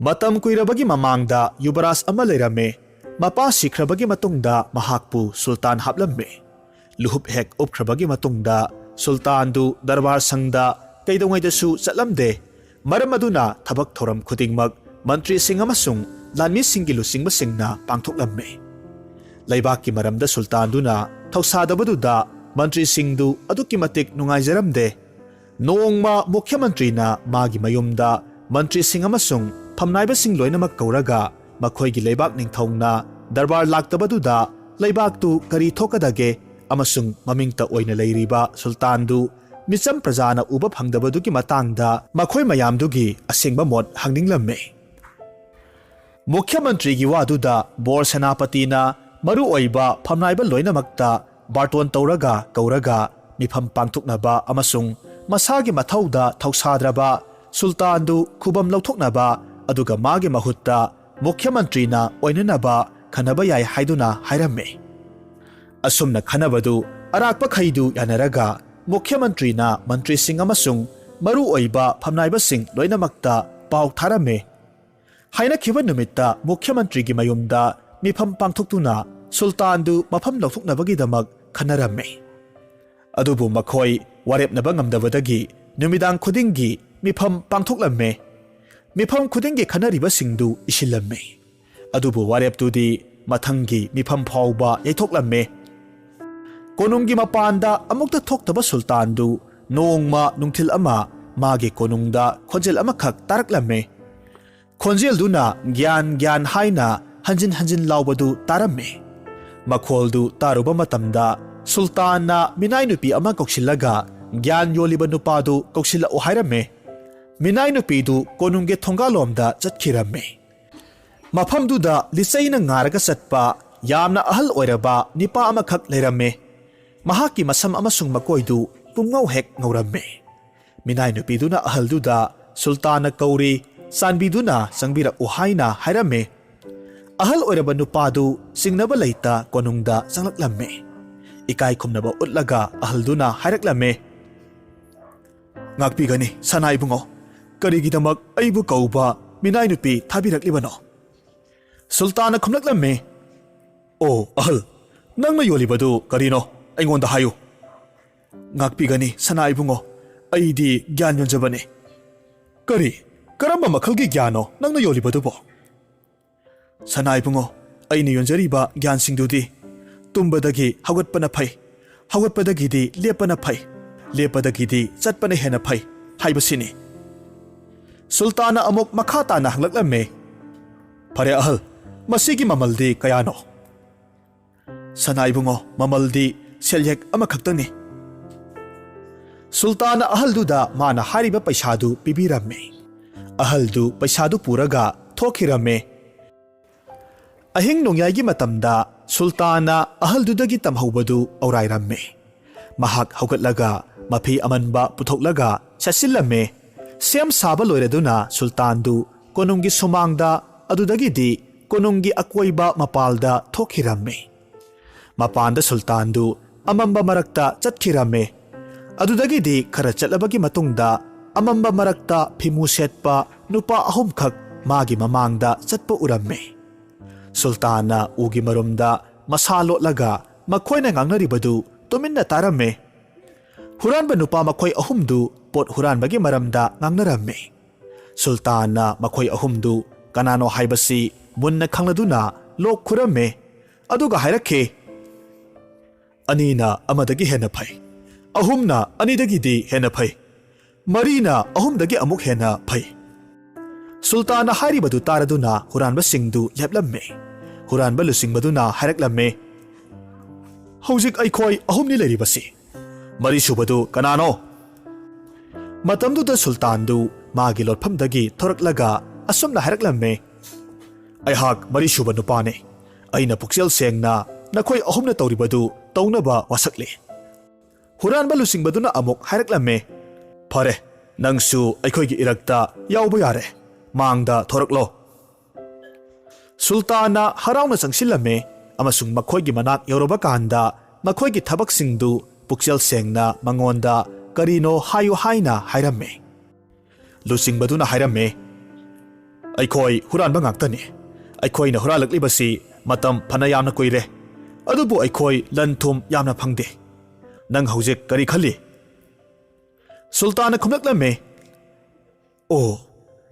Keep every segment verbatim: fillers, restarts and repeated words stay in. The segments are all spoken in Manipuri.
ꯃꯇꯝ ꯀꯨꯏꯔꯕꯒꯤ ꯃꯃꯥꯡꯗ ꯌꯨꯕꯔꯥꯖ ꯑꯃ ꯂꯩꯔꯝꯃꯤ꯫ ꯃꯄꯥ ꯁꯤꯈ꯭ꯔꯕꯒꯤ ꯃꯇꯨꯡꯗ ꯃꯍꯥꯛꯄꯨ ꯁꯨꯜꯇꯥꯟ ꯍꯥꯞꯂꯝꯃꯤ꯫ ꯂꯨꯍꯨꯞ ꯍꯦꯛ ꯎꯞꯈ꯭ꯔꯕꯒꯤ ꯃꯇꯨꯡꯗ ꯁꯨꯜꯇꯥꯟꯗꯨ ꯗꯔꯕꯥꯔ ꯁꯪꯗ ꯀꯩꯗꯧꯉꯩꯗꯁꯨ ꯆꯠꯂꯝꯗꯦ꯫ ꯃꯔꯝ ꯑꯗꯨꯅ ꯊꯕꯛ ꯊꯧꯔꯝ ꯈꯨꯗꯤꯡꯃꯛ ꯃꯟꯇ꯭ꯔꯤꯁꯤꯡ ꯑꯃꯁꯨꯡ ꯂꯥꯟꯃꯤꯁꯤꯡꯒꯤ ꯂꯨꯆꯤꯡꯕꯁꯤꯡꯅ ꯄꯥꯡꯊꯣꯛꯂꯝꯃꯤ꯫ ꯂꯩꯕꯥꯛꯀꯤ ꯃꯔꯝꯗ ꯁꯨꯜꯇꯥꯟꯗꯨꯅ ꯊꯧꯁꯥꯗꯕꯗꯨꯗ ꯃꯟꯇ꯭ꯔꯤꯁꯤꯡꯗꯨ ꯑꯗꯨꯛꯀꯤ ꯃꯇꯤꯛ ꯅꯨꯡꯉꯥꯏꯖꯔꯝꯗꯦ꯫ ꯅꯣꯡꯃ ꯃꯨꯈ꯭ꯌ ꯃꯟꯇ꯭ꯔꯤꯅ ꯃꯥꯒꯤ ꯃꯌꯨꯝꯗ ꯃꯟꯇ꯭ꯔꯤꯁꯤꯡ ꯑꯃꯁꯨꯡ ꯐꯝꯅꯥꯏꯕꯁꯤꯡ ꯂꯣꯏꯅꯃꯛ ꯀꯧꯔꯒ ꯃꯈꯣꯏꯒꯤ ꯂꯩꯕꯥꯛ ꯅꯤꯡꯊꯧꯅ ꯗꯔꯕꯥꯔ ꯂꯥꯛꯇꯕꯗꯨꯗ ꯂꯩꯕꯥꯛꯇꯨ ꯀꯔꯤ ꯊꯣꯛꯀꯗꯒꯦ ꯑꯃꯁꯨꯡ ꯃꯃꯤꯡꯇ ꯑꯣꯏꯅ ꯂꯩꯔꯤꯕ ꯁꯨꯜꯇꯥꯟꯗꯨ ꯃꯤꯆꯝ ꯄ꯭ꯔꯖꯥꯅ ꯎꯕ ꯐꯪꯗꯕꯗꯨꯒꯤ ꯃꯇꯥꯡꯗ ꯃꯈꯣꯏ ꯃꯌꯥꯝꯗꯨꯒꯤ ꯑꯁꯦꯡꯕ ꯃꯣꯠ ꯍꯪꯅꯤꯡꯂꯝꯃꯤ꯫ ꯃꯨꯈ꯭ꯌ ꯃꯟꯇ꯭ꯔꯤꯒꯤ ꯋꯥꯗꯨꯗ ꯕꯣꯔ ꯁꯦꯅꯥꯄꯇꯤꯅ ꯃꯔꯨꯑꯣꯏꯕ ꯐꯝꯅꯥꯏꯕ ꯂꯣꯏꯅꯃꯛꯇ ꯕꯥꯔꯇꯣꯟ ꯇꯧꯔꯒ ꯀꯧꯔꯒ ꯃꯤꯐꯝ ꯄꯥꯡꯊꯣꯛꯅꯕ ꯑꯃꯁꯨꯡ ꯃꯁꯥꯒꯤ ꯃꯊꯧꯗ ꯊꯧꯁꯥꯗ꯭ꯔꯕ ꯁꯨꯜꯇꯥꯟꯗꯨ ꯈꯨꯕꯝ ꯂꯧꯊꯣꯛꯅꯕ ꯑꯗꯨꯒ ꯃꯥꯒꯤ ꯃꯍꯨꯠꯇ ꯃꯨꯈ꯭ꯌ ꯃꯟꯇ꯭ꯔꯤꯅ ꯑꯣꯏꯅꯅꯕ ꯈꯟꯅꯕ ꯌꯥꯏ ꯍꯥꯏꯗꯨꯅ ꯍꯥꯏꯔꯝꯃꯤ꯫ ꯑꯁꯨꯝꯅ ꯈꯟꯅꯕꯗꯨ ꯑꯔꯥꯛꯄꯈꯩꯗꯨ ꯌꯥꯅꯔꯒ ꯃꯨꯈ꯭ꯌ ꯃꯟꯇ꯭ꯔꯤꯅ ꯃꯟꯇ꯭ꯔꯤꯁꯤꯡ ꯑꯃꯁꯨꯡ ꯃꯔꯨꯑꯣꯏꯕ ꯐꯝꯅꯥꯏꯕꯁꯤꯡ ꯂꯣꯏꯅꯃꯛꯇ ꯄꯥꯎ ꯊꯥꯔꯝꯃꯤ꯫ ꯍꯥꯏꯅꯈꯤꯕ ꯅꯨꯃꯤꯠꯇ ꯃꯨꯈ꯭ꯌ ꯃꯟꯇ꯭ꯔꯤꯒꯤ ꯃꯌꯨꯝꯗ ꯃꯤꯐꯝ ꯄꯥꯡꯊꯣꯛꯇꯨꯅ ꯁꯨꯜꯇꯥꯟꯗꯨ ꯃꯐꯝ ꯂꯧꯊꯣꯛꯅꯕꯒꯤꯗꯃꯛ ꯈꯟꯅꯔꯝꯃꯤ꯫ ꯑꯗꯨꯕꯨ ꯃꯈꯣꯏ ꯋꯥꯔꯦꯞꯅꯕ ꯉꯝꯗꯕꯗꯒꯤ ꯅꯨꯃꯤꯗꯥꯡ ꯈꯨꯗꯤꯡꯒꯤ ꯃꯤꯐꯝ ꯄꯥꯡꯊꯣꯛꯂꯝꯃꯤ꯫ ꯃꯤꯐꯝ ꯈꯨꯗꯤꯡꯒꯤ ꯈꯟꯅꯔꯤꯕꯁꯤꯡꯗꯨ ꯏꯁꯤꯜꯂꯝꯃꯤ꯫ ꯑꯗꯨꯕꯨ ꯋꯥꯔꯦꯞꯇꯨꯗꯤ ꯃꯊꯪꯒꯤ ꯃꯤꯐꯝ ꯐꯥꯎꯕ ꯌꯩꯊꯣꯛꯂꯝꯃꯤ꯫ ꯀꯣꯅꯨꯡꯒꯤ ꯃꯄꯥꯟꯗ ꯑꯃꯨꯛꯇ ꯊꯣꯛꯇꯕ ꯁꯨꯜꯇꯥꯟꯗꯨ ꯅꯣꯡꯃ ꯅꯨꯡꯊꯤꯜ ꯑꯃ ꯃꯥꯒꯤ ꯀꯣꯅꯨꯡꯗ ꯈꯣꯟꯖꯦꯜ ꯑꯃꯈꯛ ꯇꯥꯔꯛꯂꯝꯃꯤ꯫ ꯈꯣꯟꯖꯦꯜꯗꯨꯅ "ꯒ꯭ꯌꯥꯟ, ꯒ꯭ꯌꯥꯟ" ꯍꯥꯏꯅ ꯍꯟꯖꯤꯟ ꯍꯟꯖꯤꯟ ꯂꯥꯎꯕꯗꯨ ꯇꯥꯔꯝꯃꯤ꯫ ꯃꯈꯣꯜꯗꯨ ꯇꯥꯔꯨꯕ ꯃꯇꯝꯗ ꯁꯨꯜꯇꯥꯟꯅ ꯃꯤꯅꯥꯏ ꯅꯨꯄꯤ ꯑꯃ ꯀꯧꯁꯤꯜꯂꯒ ꯒ꯭ꯌꯥꯟ ꯌꯣꯜꯂꯤꯕ ꯅꯨꯄꯥꯗꯨ ꯀꯧꯁꯤꯜꯂꯛꯎ ꯍꯥꯏꯔꯝꯃꯤ꯫ ꯃꯤꯅꯥꯏ ꯅꯨꯄꯤꯗꯨ ꯀꯣꯅꯨꯡꯒꯤ ꯊꯣꯡꯒꯥꯜꯂꯣꯝꯗ ꯆꯠꯈꯤꯔꯝꯃꯤ꯫ ꯃꯐꯝꯗꯨꯗ ꯂꯤꯆꯩꯅ ꯉꯥꯔꯒ ꯆꯠꯄ ꯌꯥꯝꯅ ꯑꯍꯜ ꯑꯣꯏꯔꯕ ꯅꯤꯄꯥ ꯑꯃꯈꯛ ꯂꯩꯔꯝꯃꯤ꯫ ꯃꯍꯥꯛꯀꯤ ꯃꯁꯝ ꯑꯃꯁꯨꯡ ꯃꯀꯣꯏꯗꯨ ꯄꯨꯝꯉꯧ ꯍꯦꯛ ꯉꯧꯔꯝꯃꯤ꯫ ꯃꯤꯅꯥꯏ ꯅꯨꯄꯤꯗꯨꯅ ꯑꯍꯜꯗꯨꯗ ꯁꯨꯜꯇꯥꯟꯅ ꯀꯧꯔꯤ, ꯆꯥꯟꯕꯤꯗꯨꯅ ꯆꯪꯕꯤꯔꯛꯎ ꯍꯥꯏꯅ ꯍꯥꯏꯔꯝꯃꯤ꯫ ꯑꯍꯜ ꯑꯣꯏꯔꯕ ꯅꯨꯄꯥꯗꯨ ꯆꯤꯡꯅꯕ ꯂꯩꯇ ꯀꯣꯅꯨꯡꯗ ꯆꯪꯂꯛꯂꯝꯃꯤ꯫ ꯏꯀꯥꯏ ꯈꯨꯝꯅꯕ ꯎꯠꯂꯒ ꯑꯍꯜꯗꯨꯅ ꯍꯥꯏꯔꯛꯂꯝꯃꯤ, "ꯉꯥꯛꯄꯤꯒꯅꯤ, ꯁꯅꯥ ꯏꯕꯨꯡꯉꯣ꯫ ꯀꯔꯤꯒꯤꯗꯃꯛ ꯑꯩꯕꯨ ꯀꯧꯕ ꯃꯤꯅꯥꯏ ꯅꯨꯄꯤ ꯊꯥꯕꯤꯔꯛꯂꯤꯕꯅꯣ?" ꯁꯨꯜꯇꯥꯟꯅ ꯈꯨꯝꯂꯛꯂꯝꯃꯤ, "ꯑꯣ ꯑꯍꯜ, ꯅꯪꯅ ꯌꯣꯜꯂꯤꯕꯗꯨ ꯀꯔꯤꯅꯣ? ꯑꯩꯉꯣꯟꯗ ꯍꯥꯏꯌꯨ꯫" "ꯉꯥꯛꯄꯤꯒꯅꯤ ꯁꯅꯥ ꯏꯕꯨꯡꯉꯣ, ꯑꯩꯗꯤ ꯒ꯭ꯌꯥꯟ ꯌꯣꯟꯖꯕꯅꯤ꯫" "ꯀꯔꯤ? ꯀꯔꯝꯕ ꯃꯈꯜꯒꯤ ꯒ꯭ꯌꯥꯟꯅꯣ ꯅꯪꯅ ꯌꯣꯜꯂꯤꯕꯗꯨꯕꯣ?" "ꯁꯅꯥ ꯏꯕꯨꯡꯉꯣ, ꯑꯩꯅ ꯌꯣꯟꯖꯔꯤꯕ ꯒ꯭ꯌꯥꯟꯁꯤꯡꯗꯨꯗꯤ ꯇꯨꯝꯕꯗꯒꯤ ꯍꯧꯒꯠꯄꯅ ꯐꯩ, ꯍꯧꯒꯠꯄꯗꯒꯤꯗꯤ ꯂꯦꯞꯄꯅ ꯐꯩ, ꯂꯦꯞꯄꯗꯒꯤꯗꯤ ꯆꯠꯄꯅ ꯍꯦꯟꯅ ꯐꯩ ꯍꯥꯏꯕꯁꯤꯅꯤ꯫" ꯁꯨꯜꯇꯥꯟꯅ ꯑꯃꯨꯛ ꯃꯈꯥ ꯇꯥꯅ ꯍꯪꯂꯛꯂꯝꯃꯤ, "ꯐꯔꯦ ꯑꯍꯜ, ꯃꯁꯤꯒꯤ ꯃꯃꯜꯗꯤ ꯀꯌꯥꯅꯣ?" "ꯁꯅꯥ ꯏꯕꯨꯡꯉꯣ, ꯃꯃꯜꯗꯤ ꯁꯦꯜꯌꯦꯛ ꯑꯃꯈꯛꯇꯅꯤ꯫" ꯁꯨꯜꯇꯥꯟꯅ ꯑꯍꯜꯗꯨꯗ ꯃꯥꯅ ꯍꯥꯏꯔꯤꯕ ꯄꯩꯁꯥꯗꯨ ꯄꯤꯕꯤꯔꯝꯃꯤ꯫ ꯑꯍꯜꯗꯨ ꯄꯩꯁꯥꯗꯨ ꯄꯨꯔꯒ ꯊꯣꯛꯈꯤꯔꯝꯃꯤ꯫ ꯑꯍꯤꯡ ꯅꯣꯡꯌꯥꯏꯒꯤ ꯃꯇꯝꯗ ꯁꯨꯜꯇꯥꯟꯅ ꯑꯍꯜꯗꯨꯗꯒꯤ ꯇꯝꯍꯧꯕꯗꯨ ꯑꯧꯔꯥꯏꯔꯝꯃꯤ꯫ ꯃꯍꯥꯛ ꯍꯧꯒꯠꯂꯒ ꯃꯐꯤ ꯑꯃꯟꯕ ꯄꯨꯊꯣꯛꯂꯒ ꯁꯦꯠꯆꯤꯜꯂꯝꯃꯤ꯫ ꯁꯦꯝ ꯁꯥꯕ ꯂꯣꯏꯔꯗꯨꯅ ꯁꯨꯜꯇꯥꯟꯗꯨ ꯀꯣꯅꯨꯡꯒꯤ ꯁꯨꯃꯥꯡꯗ, ꯑꯗꯨꯗꯒꯤꯗꯤ ꯀꯣꯅꯨꯡꯒꯤ ꯑꯀꯣꯏꯕ ꯃꯄꯥꯜꯗ ꯊꯣꯛꯈꯤꯔꯝꯃꯤ꯫ ꯃꯄꯥꯟꯗ ꯁꯨꯜꯇꯥꯟꯗꯨ ꯑꯃꯝꯕ ꯃꯔꯛꯇ ꯆꯠꯈꯤꯔꯝꯃꯤ꯫ ꯑꯗꯨꯗꯒꯤꯗꯤ ꯈꯔ ꯆꯠꯂꯕꯒꯤ ꯃꯇꯨꯡꯗ ꯑꯃꯝꯕ ꯃꯔꯛꯇ ꯐꯤꯃꯨ ꯁꯦꯠꯄ ꯅꯨꯄꯥ ꯑꯍꯨꯝꯈꯛ ꯃꯥꯒꯤ ꯃꯃꯥꯡꯗ ꯆꯠꯄ ꯎꯔꯝꯃꯤ꯫ ꯁꯨꯜꯇꯥꯟꯅ ꯎꯒꯤ ꯃꯔꯨꯝꯗ ꯃꯁꯥ ꯂꯣꯠꯂꯒ ꯃꯈꯣꯏꯅ ꯉꯥꯡꯅꯔꯤꯕꯗꯨ ꯇꯨꯃꯤꯟꯅ ꯇꯥꯔꯝꯃꯤ꯫ ꯍꯨꯔꯥꯟꯕ ꯅꯨꯄꯥ ꯃꯈꯣꯏ ꯑꯍꯨꯝꯗꯨ ꯄꯣꯠ ꯍꯨꯔꯥꯟꯕꯒꯤ ꯃꯔꯝꯗ ꯉꯥꯡꯅꯔꯝꯃꯤ꯫ ꯁꯨꯜꯇꯥꯟꯅ ꯃꯈꯣꯏ ꯑꯍꯨꯝꯗꯨ ꯀꯅꯥꯅꯣ ꯍꯥꯏꯕꯁꯤ ꯃꯨꯟꯅ ꯈꯪꯂꯗꯨꯅ ꯂꯣꯛ ꯈꯨꯔꯝꯃꯤ꯫ ꯑꯗꯨꯒ ꯍꯥꯏꯔꯛꯈꯤ, "ꯑꯅꯤꯅ ꯑꯃꯗꯒꯤ ꯍꯦꯟꯅ ꯐꯩ, ꯑꯍꯨꯝꯅ ꯑꯅꯤꯗꯒꯤꯗꯤ ꯍꯦꯟꯅ ꯐꯩ, ꯃꯔꯤꯅ ꯑꯍꯨꯝꯗꯒꯤ ꯑꯃꯨꯛ ꯍꯦꯟꯅ ꯐꯩ꯫" ꯁꯨꯜꯇꯥꯟꯅ ꯍꯥꯏꯔꯤꯕꯗꯨ ꯇꯥꯔꯗꯨꯅ ꯍꯨꯔꯥꯟꯕꯁꯤꯡꯗꯨ ꯂꯦꯞꯂꯝꯃꯤ꯫ ꯍꯨꯔꯥꯟꯕ ꯂꯨꯆꯤꯡꯕꯗꯨꯅ ꯍꯥꯏꯔꯛꯂꯝꯃꯤ, "ꯍꯧꯖꯤꯛ ꯑꯩꯈꯣꯏ ꯑꯍꯨꯝꯅꯤ ꯂꯩꯔꯤꯕꯁꯤ꯫ ꯃꯔꯤꯁꯨꯕꯗꯨ ꯀꯅꯥꯅꯣ?" ꯃꯇꯝꯗꯨꯗ ꯁꯨꯜꯇꯥꯟꯗꯨ ꯃꯥꯒꯤ ꯂꯣꯠꯐꯝꯗꯒꯤ ꯊꯣꯔꯛꯂꯒ ꯑꯁꯨꯝꯅ ꯍꯥꯏꯔꯛꯂꯝꯃꯤ, "ꯑꯩꯍꯥꯛ ꯃꯔꯤꯁꯨꯕ ꯅꯨꯄꯥꯅꯤ꯫ ꯑꯩꯅ ꯄꯨꯛꯆꯦꯜ ꯁꯦꯡꯅ ꯅꯈꯣꯏ ꯑꯍꯨꯝꯅ ꯇꯧꯔꯤꯕꯗꯨ ꯇꯧꯅꯕ ꯋꯥꯁꯛꯂꯤ꯫" ꯍꯨꯔꯥꯟꯕ ꯂꯨꯆꯤꯡꯕꯗꯨꯅ ꯑꯃꯨꯛ ꯍꯥꯏꯔꯛꯂꯝꯃꯤ, "ꯐꯔꯦ, ꯅꯪꯁꯨ ꯑꯩꯈꯣꯏꯒꯤ ꯏꯔꯛꯇ ꯌꯥꯎꯕ ꯌꯥꯔꯦ꯫ ꯃꯥꯡꯗ ꯊꯣꯔꯛꯂꯣ꯫" ꯁꯨꯜꯇꯥꯟꯅ ꯍꯔꯥꯎꯅ ꯆꯪꯁꯤꯜꯂꯝꯃꯤ ꯑꯃꯁꯨꯡ ꯃꯈꯣꯏꯒꯤ ꯃꯅꯥꯛ ꯌꯧꯔꯕ ꯀꯥꯟꯗ ꯃꯈꯣꯏꯒꯤ ꯊꯕꯛꯁꯤꯡꯗꯨ ꯄꯨꯛꯆꯦꯜ ꯁꯦꯡꯅ ꯃꯉꯣꯟꯗ ꯀꯔꯤꯅꯣ ꯍꯥꯏꯌꯨ ꯍꯥꯏꯅ ꯍꯥꯏꯔꯝꯃꯤ꯫ ꯂꯨꯆꯤꯡꯕꯗꯨꯅ ꯍꯥꯏꯔꯝꯃꯤ, "ꯑꯩꯈꯣꯏ ꯍꯨꯔꯥꯟꯕ ꯉꯥꯛꯇꯅꯤ꯫ ꯑꯩꯈꯣꯏꯅ ꯍꯨꯔꯥꯜꯂꯛꯂꯤꯕꯁꯤ ꯃꯇꯝ ꯐꯅ ꯌꯥꯝꯅ ꯀꯨꯏꯔꯦ, ꯑꯗꯨꯕꯨ ꯑꯩꯈꯣꯏ ꯂꯟ ꯊꯨꯝ ꯌꯥꯝꯅ ꯐꯪꯗꯦ꯫ ꯅꯪ ꯍꯧꯖꯤꯛ ꯀꯔꯤ ꯈꯜꯂꯤ?" ꯁꯨꯜꯇꯥꯟꯅ ꯈꯨꯝꯂꯛꯂꯝꯃꯤ, "ꯑꯣ,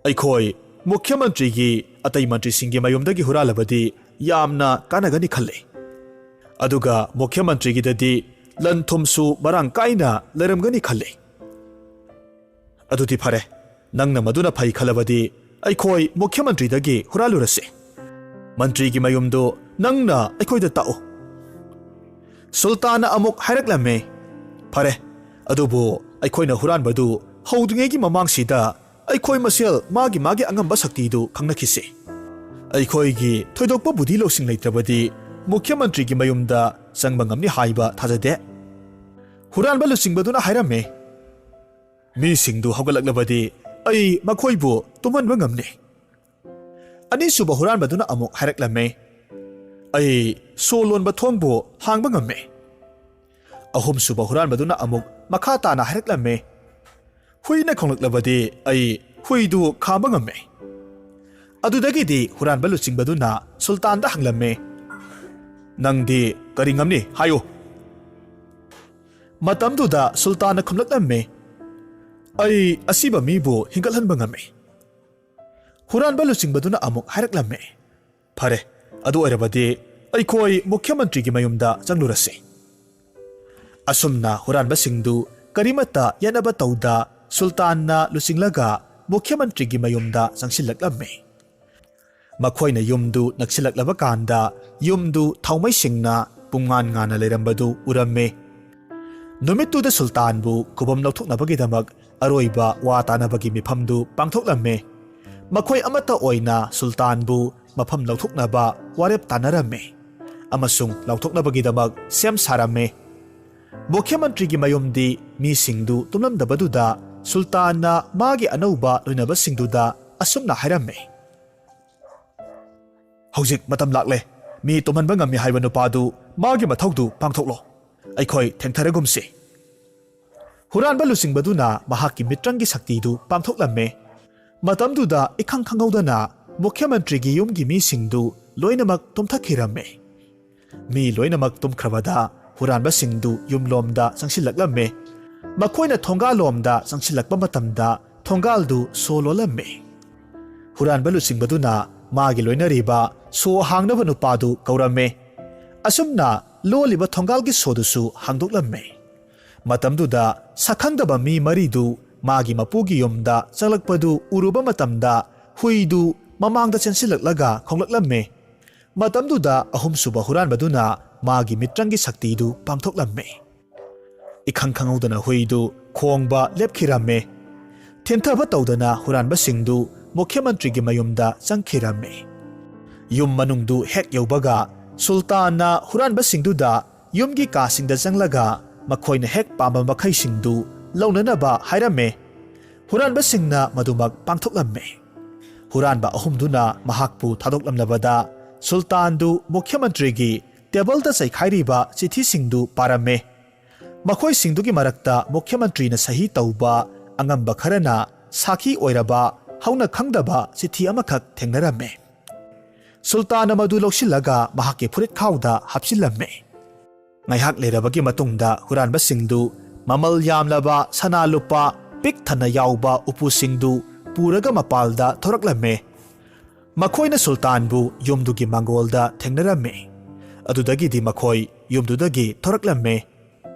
ꯑꯩꯈꯣꯏ ꯃꯨꯈ꯭ꯌ ꯃꯟꯇ꯭ꯔꯤꯒꯤ ꯑꯇꯩ ꯃꯟꯇ꯭ꯔꯤꯁꯤꯡꯒꯤ ꯃꯌꯨꯝꯗꯒꯤ ꯍꯨꯔꯥꯜꯂꯕꯗꯤ ꯌꯥꯝꯅ ꯀꯥꯟꯅꯒꯅꯤ ꯈꯜꯂꯤ꯫ ꯑꯗꯨꯒ ꯃꯨꯈ꯭ꯌ ꯃꯟꯇ꯭ꯔꯤꯒꯤꯗꯗꯤ ꯂꯟ ꯊꯨꯝꯁꯨ ꯃꯔꯥꯡ ꯀꯥꯏꯅ ꯂꯩꯔꯝꯒꯅꯤ ꯈꯜꯂꯤ꯫ ꯑꯗꯨꯗꯤ ꯐꯔꯦ, ꯅꯪꯅ ꯃꯗꯨꯅ ꯐꯩ ꯈꯜꯂꯕꯗꯤ ꯑꯩꯈꯣꯏ ꯃꯨꯈ꯭ꯌ ꯃꯟꯇ꯭ꯔꯤꯗꯒꯤ ꯍꯨꯔꯥꯜꯂꯨꯔꯁꯤ꯫ ꯃꯟꯇ꯭ꯔꯤꯒꯤ ꯃꯌꯨꯝꯗꯨ ꯅꯪꯅ ꯑꯩꯈꯣꯏꯗ ꯇꯥꯛꯎ꯫" ꯁꯨꯜꯇꯥꯟꯅ ꯑꯃꯨꯛ ꯍꯥꯏꯔꯛꯂꯝꯃꯤ, "ꯐꯔꯦ, ꯑꯗꯨꯕꯨ ꯑꯩꯈꯣꯏꯅ ꯍꯨꯔꯥꯟꯕꯗꯨ ꯍꯧꯗ꯭ꯔꯤꯉꯩꯒꯤ ꯃꯃꯥꯡꯁꯤꯗ ꯑꯩꯈꯣꯏ ꯃꯁꯦꯜ ꯃꯥꯒꯤ ꯃꯥꯒꯤ ꯑꯉꯝꯕ ꯁꯛꯇꯤꯗꯨ ꯈꯪꯅꯈꯤꯁꯤ꯫ ꯑꯩꯈꯣꯏꯒꯤ ꯊꯣꯏꯗꯣꯛꯄ ꯕꯨꯙꯤ ꯂꯧꯁꯤꯡ ꯂꯩꯇ꯭ꯔꯕꯗꯤ ꯃꯨꯈ꯭ꯌ ꯃꯟꯇ꯭ꯔꯤꯒꯤ ꯃꯌꯨꯝꯗ ꯆꯪꯕ ꯉꯝꯅꯤ ꯍꯥꯏꯕ ꯊꯥꯖꯗꯦ꯫" ꯍꯨꯔꯥꯟꯕ ꯂꯨꯆꯤꯡꯕꯗꯨꯅ ꯍꯥꯏꯔꯝꯃꯤ, "ꯃꯤꯁꯤꯡꯗꯨ ꯍꯧꯒꯠꯂꯛꯂꯕꯗꯤ ꯑꯩ ꯃꯈꯣꯏꯕꯨ ꯇꯨꯝꯍꯟꯕ ꯉꯝꯅꯤ꯫ ꯑꯅꯤꯁꯨꯕ ꯍꯨꯔꯥꯟꯕꯗꯨꯅ ꯑꯃꯨꯛ ꯍꯥꯏꯔꯛꯂꯝꯃꯦ, "ꯑꯩ ꯁꯣ ꯂꯣꯟꯕ ꯊꯣꯡꯕꯨ ꯍꯥꯡꯕ ꯉꯝꯃꯦ꯫" ꯑꯍꯨꯝꯁꯨꯕ ꯍꯨꯔꯥꯟꯕꯗꯨꯅ ꯑꯃꯨꯛ ꯃꯈꯥ ꯇꯥꯅ ꯍꯥꯏꯔꯛꯂꯝꯃꯦ, "ꯍꯨꯏꯅ ꯈꯣꯡꯂꯛꯂꯕꯗꯤ ꯑꯩ ꯍꯨꯏꯗꯨ ꯈꯥꯝꯕ ꯉꯝꯃꯦ꯫" ꯑꯗꯨꯗꯒꯤꯗꯤ ꯍꯨꯔꯥꯟꯕ ꯂꯨꯆꯤꯡꯕꯗꯨꯅ ꯁꯨꯜꯇꯥꯟꯗ ꯍꯪꯂꯝꯃꯦ, "ꯅꯪꯗꯤ ꯀꯔꯤ ꯉꯝꯅꯤ? ꯍꯥꯏꯌꯨ꯫" ꯃꯇꯝꯗꯨꯗ ꯁꯨꯜꯇꯥꯟꯅ ꯈꯨꯝꯂꯛꯂꯝꯃꯦ, "ꯑꯩ ꯑꯁꯤꯕ ꯃꯤꯕꯨ ꯍꯤꯡꯒꯠꯍꯟꯕ ꯉꯝꯃꯤ꯫" ꯍꯨꯔꯥꯟꯕ ꯂꯨꯆꯤꯡꯕꯗꯨꯅ ꯑꯃꯨꯛ ꯍꯥꯏꯔꯛꯂꯝꯃꯦ, "ꯐꯔꯦ, ꯑꯗꯨ ꯑꯣꯏꯔꯕꯗꯤ ꯑꯩꯈꯣꯏ ꯃꯨꯈ꯭ꯌ ꯃꯟꯇ꯭ꯔꯤꯒꯤ ꯃꯌꯨꯝꯗ ꯆꯪꯂꯨꯔꯁꯤ꯫" ꯑꯁꯨꯝꯅ ꯍꯨꯔꯥꯟꯕꯁꯤꯡꯗꯨ ꯀꯔꯤꯃꯠꯇ ꯌꯦꯠꯅꯕ ꯇꯧꯗ ꯁꯨꯜꯇꯥꯟꯅ ꯂꯨꯆꯤꯡꯂꯒ ꯃꯨꯈ꯭ꯌ ꯃꯟꯇ꯭ꯔꯤꯒꯤ ꯃꯌꯨꯝꯗ ꯆꯪꯁꯤꯜꯂꯛꯂꯝꯃꯤ꯫ ꯃꯈꯣꯏꯅ ꯌꯨꯝꯗꯨ ꯅꯛꯁꯤꯜꯂꯛꯂꯕ ꯀꯥꯟꯗ ꯌꯨꯝꯗꯨ ꯊꯥꯎꯃꯩꯁꯤꯡꯅ ꯄꯨꯡꯉꯥꯟ ꯉꯥꯟꯅ ꯂꯩꯔꯝꯕꯗꯨ ꯎꯔꯝꯃꯤ꯫ ꯅꯨꯃꯤꯠꯇꯨꯗ ꯁꯨꯜꯇꯥꯟꯕꯨ ꯈꯨꯕꯝ ꯂꯧꯊꯣꯛꯅꯕꯒꯤꯗꯃꯛ ꯑꯔꯣꯏꯕ ꯋꯥ ꯇꯥꯅꯕꯒꯤ ꯃꯤꯐꯝꯗꯨ ꯄꯥꯡꯊꯣꯛꯂꯝꯃꯤ꯫ ꯃꯈꯣꯏ ꯑꯃꯠꯇ ꯑꯣꯏꯅ ꯁꯨꯜꯇꯥꯟꯕꯨ ꯃꯐꯝ ꯂꯧꯊꯣꯛꯅꯕ ꯋꯥꯔꯦꯞ ꯇꯥꯅꯔꯝꯃꯤ ꯑꯃꯁꯨꯡ ꯂꯧꯊꯣꯛꯅꯕꯒꯤꯗꯃꯛ ꯁꯦꯝ ꯁꯥꯔꯝꯃꯤ꯫ ꯃꯨꯈ꯭ꯌ ꯃꯟꯇ꯭ꯔꯤꯒꯤ ꯃꯌꯨꯝꯗꯤ ꯃꯤꯁꯤꯡꯗꯨ ꯇꯨꯝꯂꯝꯗꯕꯗꯨꯗ ꯁꯨꯜꯇꯥꯟꯅ ꯃꯥꯒꯤ ꯑꯅꯧꯕ ꯂꯣꯏꯅꯕꯁꯤꯡꯗꯨꯗ ꯑꯁꯨꯝꯅ ꯍꯥꯏꯔꯝꯃꯤ, "ꯍꯧꯖꯤꯛ ꯃꯇꯝ ꯂꯥꯛꯂꯦ꯫ ꯃꯤ ꯇꯨꯝꯍꯟꯕ ꯉꯝꯃꯤ ꯍꯥꯏꯕ ꯅꯨꯄꯥꯗꯨ ꯃꯥꯒꯤ ꯃꯊꯧꯗꯨ ꯄꯥꯡꯊꯣꯛꯂꯣ꯫ ꯑꯩꯈꯣꯏ ꯊꯦꯡꯊꯔꯒꯨꯝꯁꯤ꯫" ꯍꯨꯔꯥꯟꯕ ꯂꯨꯆꯤꯡꯕꯗꯨꯅ ꯃꯍꯥꯛꯀꯤ ꯃꯤꯇ꯭ꯔꯪꯒꯤ ꯁꯛꯇꯤꯗꯨ ꯄꯥꯡꯊꯣꯛꯂꯝꯃꯦ꯫ ꯃꯇꯝꯗꯨꯗ ꯏꯈꯪ ꯈꯪꯍꯧꯗꯅ ꯃꯨꯈ꯭ꯌ ꯃꯟꯇ꯭ꯔꯤꯒꯤ ꯌꯨꯝꯒꯤ ꯃꯤꯁꯤꯡꯗꯨ ꯂꯣꯏꯅꯃꯛ ꯇꯨꯝꯊꯈꯤꯔꯝꯃꯦ꯫ ꯃꯤ ꯂꯣꯏꯅꯃꯛ ꯇꯨꯝꯈ꯭ꯔꯕꯗ ꯍꯨꯔꯥꯟꯕꯁꯤꯡꯗꯨ ꯌꯨꯝꯂꯣꯝꯗ ꯆꯪꯁꯤꯜꯂꯛꯂꯝꯃꯦ꯫ ꯃꯈꯣꯏꯅ ꯊꯣꯡꯒꯥꯜꯂꯣꯝꯗ ꯆꯪꯁꯤꯜꯂꯛꯄ ꯃꯇꯝꯗ ꯊꯣꯡꯒꯥꯜꯗꯨ ꯁꯣ ꯂꯣꯜꯂꯝꯃꯦ꯫ ꯍꯨꯔꯥꯟꯕ ꯂꯨꯆꯤꯡꯕꯗꯨꯅ ꯃꯥꯒꯤ ꯂꯣꯏꯅꯔꯤꯕ ꯁꯣ ꯍꯥꯡꯅꯕ ꯅꯨꯄꯥꯗꯨ ꯀꯧꯔꯝꯃꯦ꯫ ꯑꯁꯨꯝꯅ ꯂꯣꯜꯂꯤꯕ ꯊꯣꯡꯒꯥꯜꯒꯤ ꯁꯣꯗꯨꯁꯨ ꯍꯥꯡꯗꯣꯛꯂꯝꯃꯦ꯫ ꯃꯇꯝꯗꯨꯗ ꯁꯛꯈꯪꯗꯕ ꯃꯤ ꯃꯔꯤꯗꯨ ꯃꯥꯒꯤ ꯃꯄꯨꯒꯤ ꯌꯨꯝꯗ ꯆꯪꯂꯛꯄꯗꯨ ꯎꯔꯨꯕ ꯃꯇꯝꯗ ꯍꯨꯏꯗꯨ ꯃꯃꯥꯡꯗ ꯆꯦꯟꯁꯤꯜꯂꯛꯂꯒ ꯈꯣꯡꯂꯛꯂꯝꯃꯦ꯫ ꯃꯇꯝꯗꯨꯗ ꯑꯍꯨꯝꯁꯨꯕ ꯍꯨꯔꯥꯟꯕꯗꯨꯅ ꯃꯥꯒꯤ ꯃꯤꯇ꯭ꯔꯪꯒꯤ ꯁꯛꯇꯤꯗꯨ ꯄꯥꯡꯊꯣꯛꯂꯝꯃꯦ꯫ ꯏꯈꯪ ꯈꯪꯍꯧꯗꯅ ꯍꯨꯏꯗꯨ ꯈꯣꯡꯕ ꯂꯦꯞꯈꯤꯔꯝꯃꯦ꯫ ꯊꯦꯟꯊꯕ ꯇꯧꯗꯅ ꯍꯨꯔꯥꯟꯕꯁꯤꯡꯗꯨ ꯃꯨꯈ꯭ꯌ ꯃꯟꯇ꯭ꯔꯤꯒꯤ ꯃꯌꯨꯝꯗ ꯆꯪꯈꯤꯔꯝꯃꯦ꯫ ꯌꯨꯝ ꯃꯅꯨꯡꯗꯨ ꯍꯦꯛ ꯌꯧꯕꯒ ꯁꯨꯜꯇꯥꯟꯅ ꯍꯨꯔꯥꯟꯕꯁꯤꯡꯗꯨꯗ ꯌꯨꯝꯒꯤ ꯀꯥꯁꯤꯡꯗ ꯆꯪꯂꯒ ꯃꯈꯣꯏꯅ ꯍꯦꯛ ꯄꯥꯝꯕ ꯃꯈꯩꯁꯤꯡꯗꯨ ꯂꯧꯅꯅꯕ ꯍꯥꯏꯔꯝꯃꯦ꯫ ꯍꯨꯔꯥꯟꯕꯁꯤꯡꯅ ꯃꯗꯨꯃꯛ ꯄꯥꯡꯊꯣꯛꯂꯝꯃꯦ꯫ ꯍꯨꯔꯥꯟꯕ ꯑꯍꯨꯝꯗꯨꯅ ꯃꯍꯥꯛꯄꯨ ꯊꯥꯗꯣꯛꯂꯝꯂꯕꯗ ꯁꯨꯜꯇꯥꯟꯗꯨ ꯃꯨꯈ꯭ꯌ ꯃꯟꯇ꯭ꯔꯤꯒꯤ ꯇꯦꯕꯜꯗ ꯆꯩꯈꯥꯏꯔꯤꯕ ꯆꯤꯊꯤꯁꯤꯡꯗꯨ ꯄꯥꯔꯝꯃꯦ꯫ ꯃꯈꯣꯏꯁꯤꯡꯗꯨꯒꯤ ꯃꯔꯛꯇ ꯃꯨꯈ꯭ꯌ ꯃꯟꯇ꯭ꯔꯤꯅ ꯁꯍꯤ ꯇꯧꯕ ꯑꯉꯝꯕ ꯈꯔꯅ ꯁꯥꯈꯤ ꯑꯣꯏꯔꯕ ꯍꯧꯅ ꯈꯪꯗꯕ ꯆꯤꯊꯤ ꯑꯃꯈꯛ ꯊꯦꯡꯅꯔꯝꯃꯦ꯫ ꯁꯨꯜꯇꯥꯟꯅ ꯃꯗꯨ ꯂꯧꯁꯤꯜꯂꯒ ꯃꯍꯥꯛꯀꯤ ꯐꯨꯔꯤꯠꯈꯥꯎꯗ ꯍꯥꯞꯆꯤꯜꯂꯝꯃꯦ꯫ ꯉꯥꯏꯍꯥꯛ ꯂꯩꯔꯕꯒꯤ ꯃꯇꯨꯡꯗ ꯍꯨꯔꯥꯟꯕꯁꯤꯡꯗꯨ ꯃꯃꯜ ꯌꯥꯝꯂꯕ ꯁꯅꯥ ꯂꯨꯄꯥ ꯄꯤꯛ ꯊꯟꯅ ꯌꯥꯎꯕ ꯎꯄꯨꯁꯤꯡꯗꯨ ꯄꯨꯔꯒ ꯃꯄꯥꯜꯗ ꯊꯣꯔꯛꯂꯝꯃꯦ꯫ ꯃꯈꯣꯏꯅ ꯁꯨꯜꯇꯥꯟꯕꯨ ꯌꯨꯝꯗꯨꯒꯤ ꯃꯥꯡꯒꯣꯜꯗ ꯊꯦꯡꯅꯔꯝꯃꯤ꯫ ꯑꯗꯨꯗꯒꯤꯗꯤ ꯃꯈꯣꯏ ꯌꯨꯝꯗꯨꯗꯒꯤ ꯊꯣꯔꯛꯂꯝꯃꯤ꯫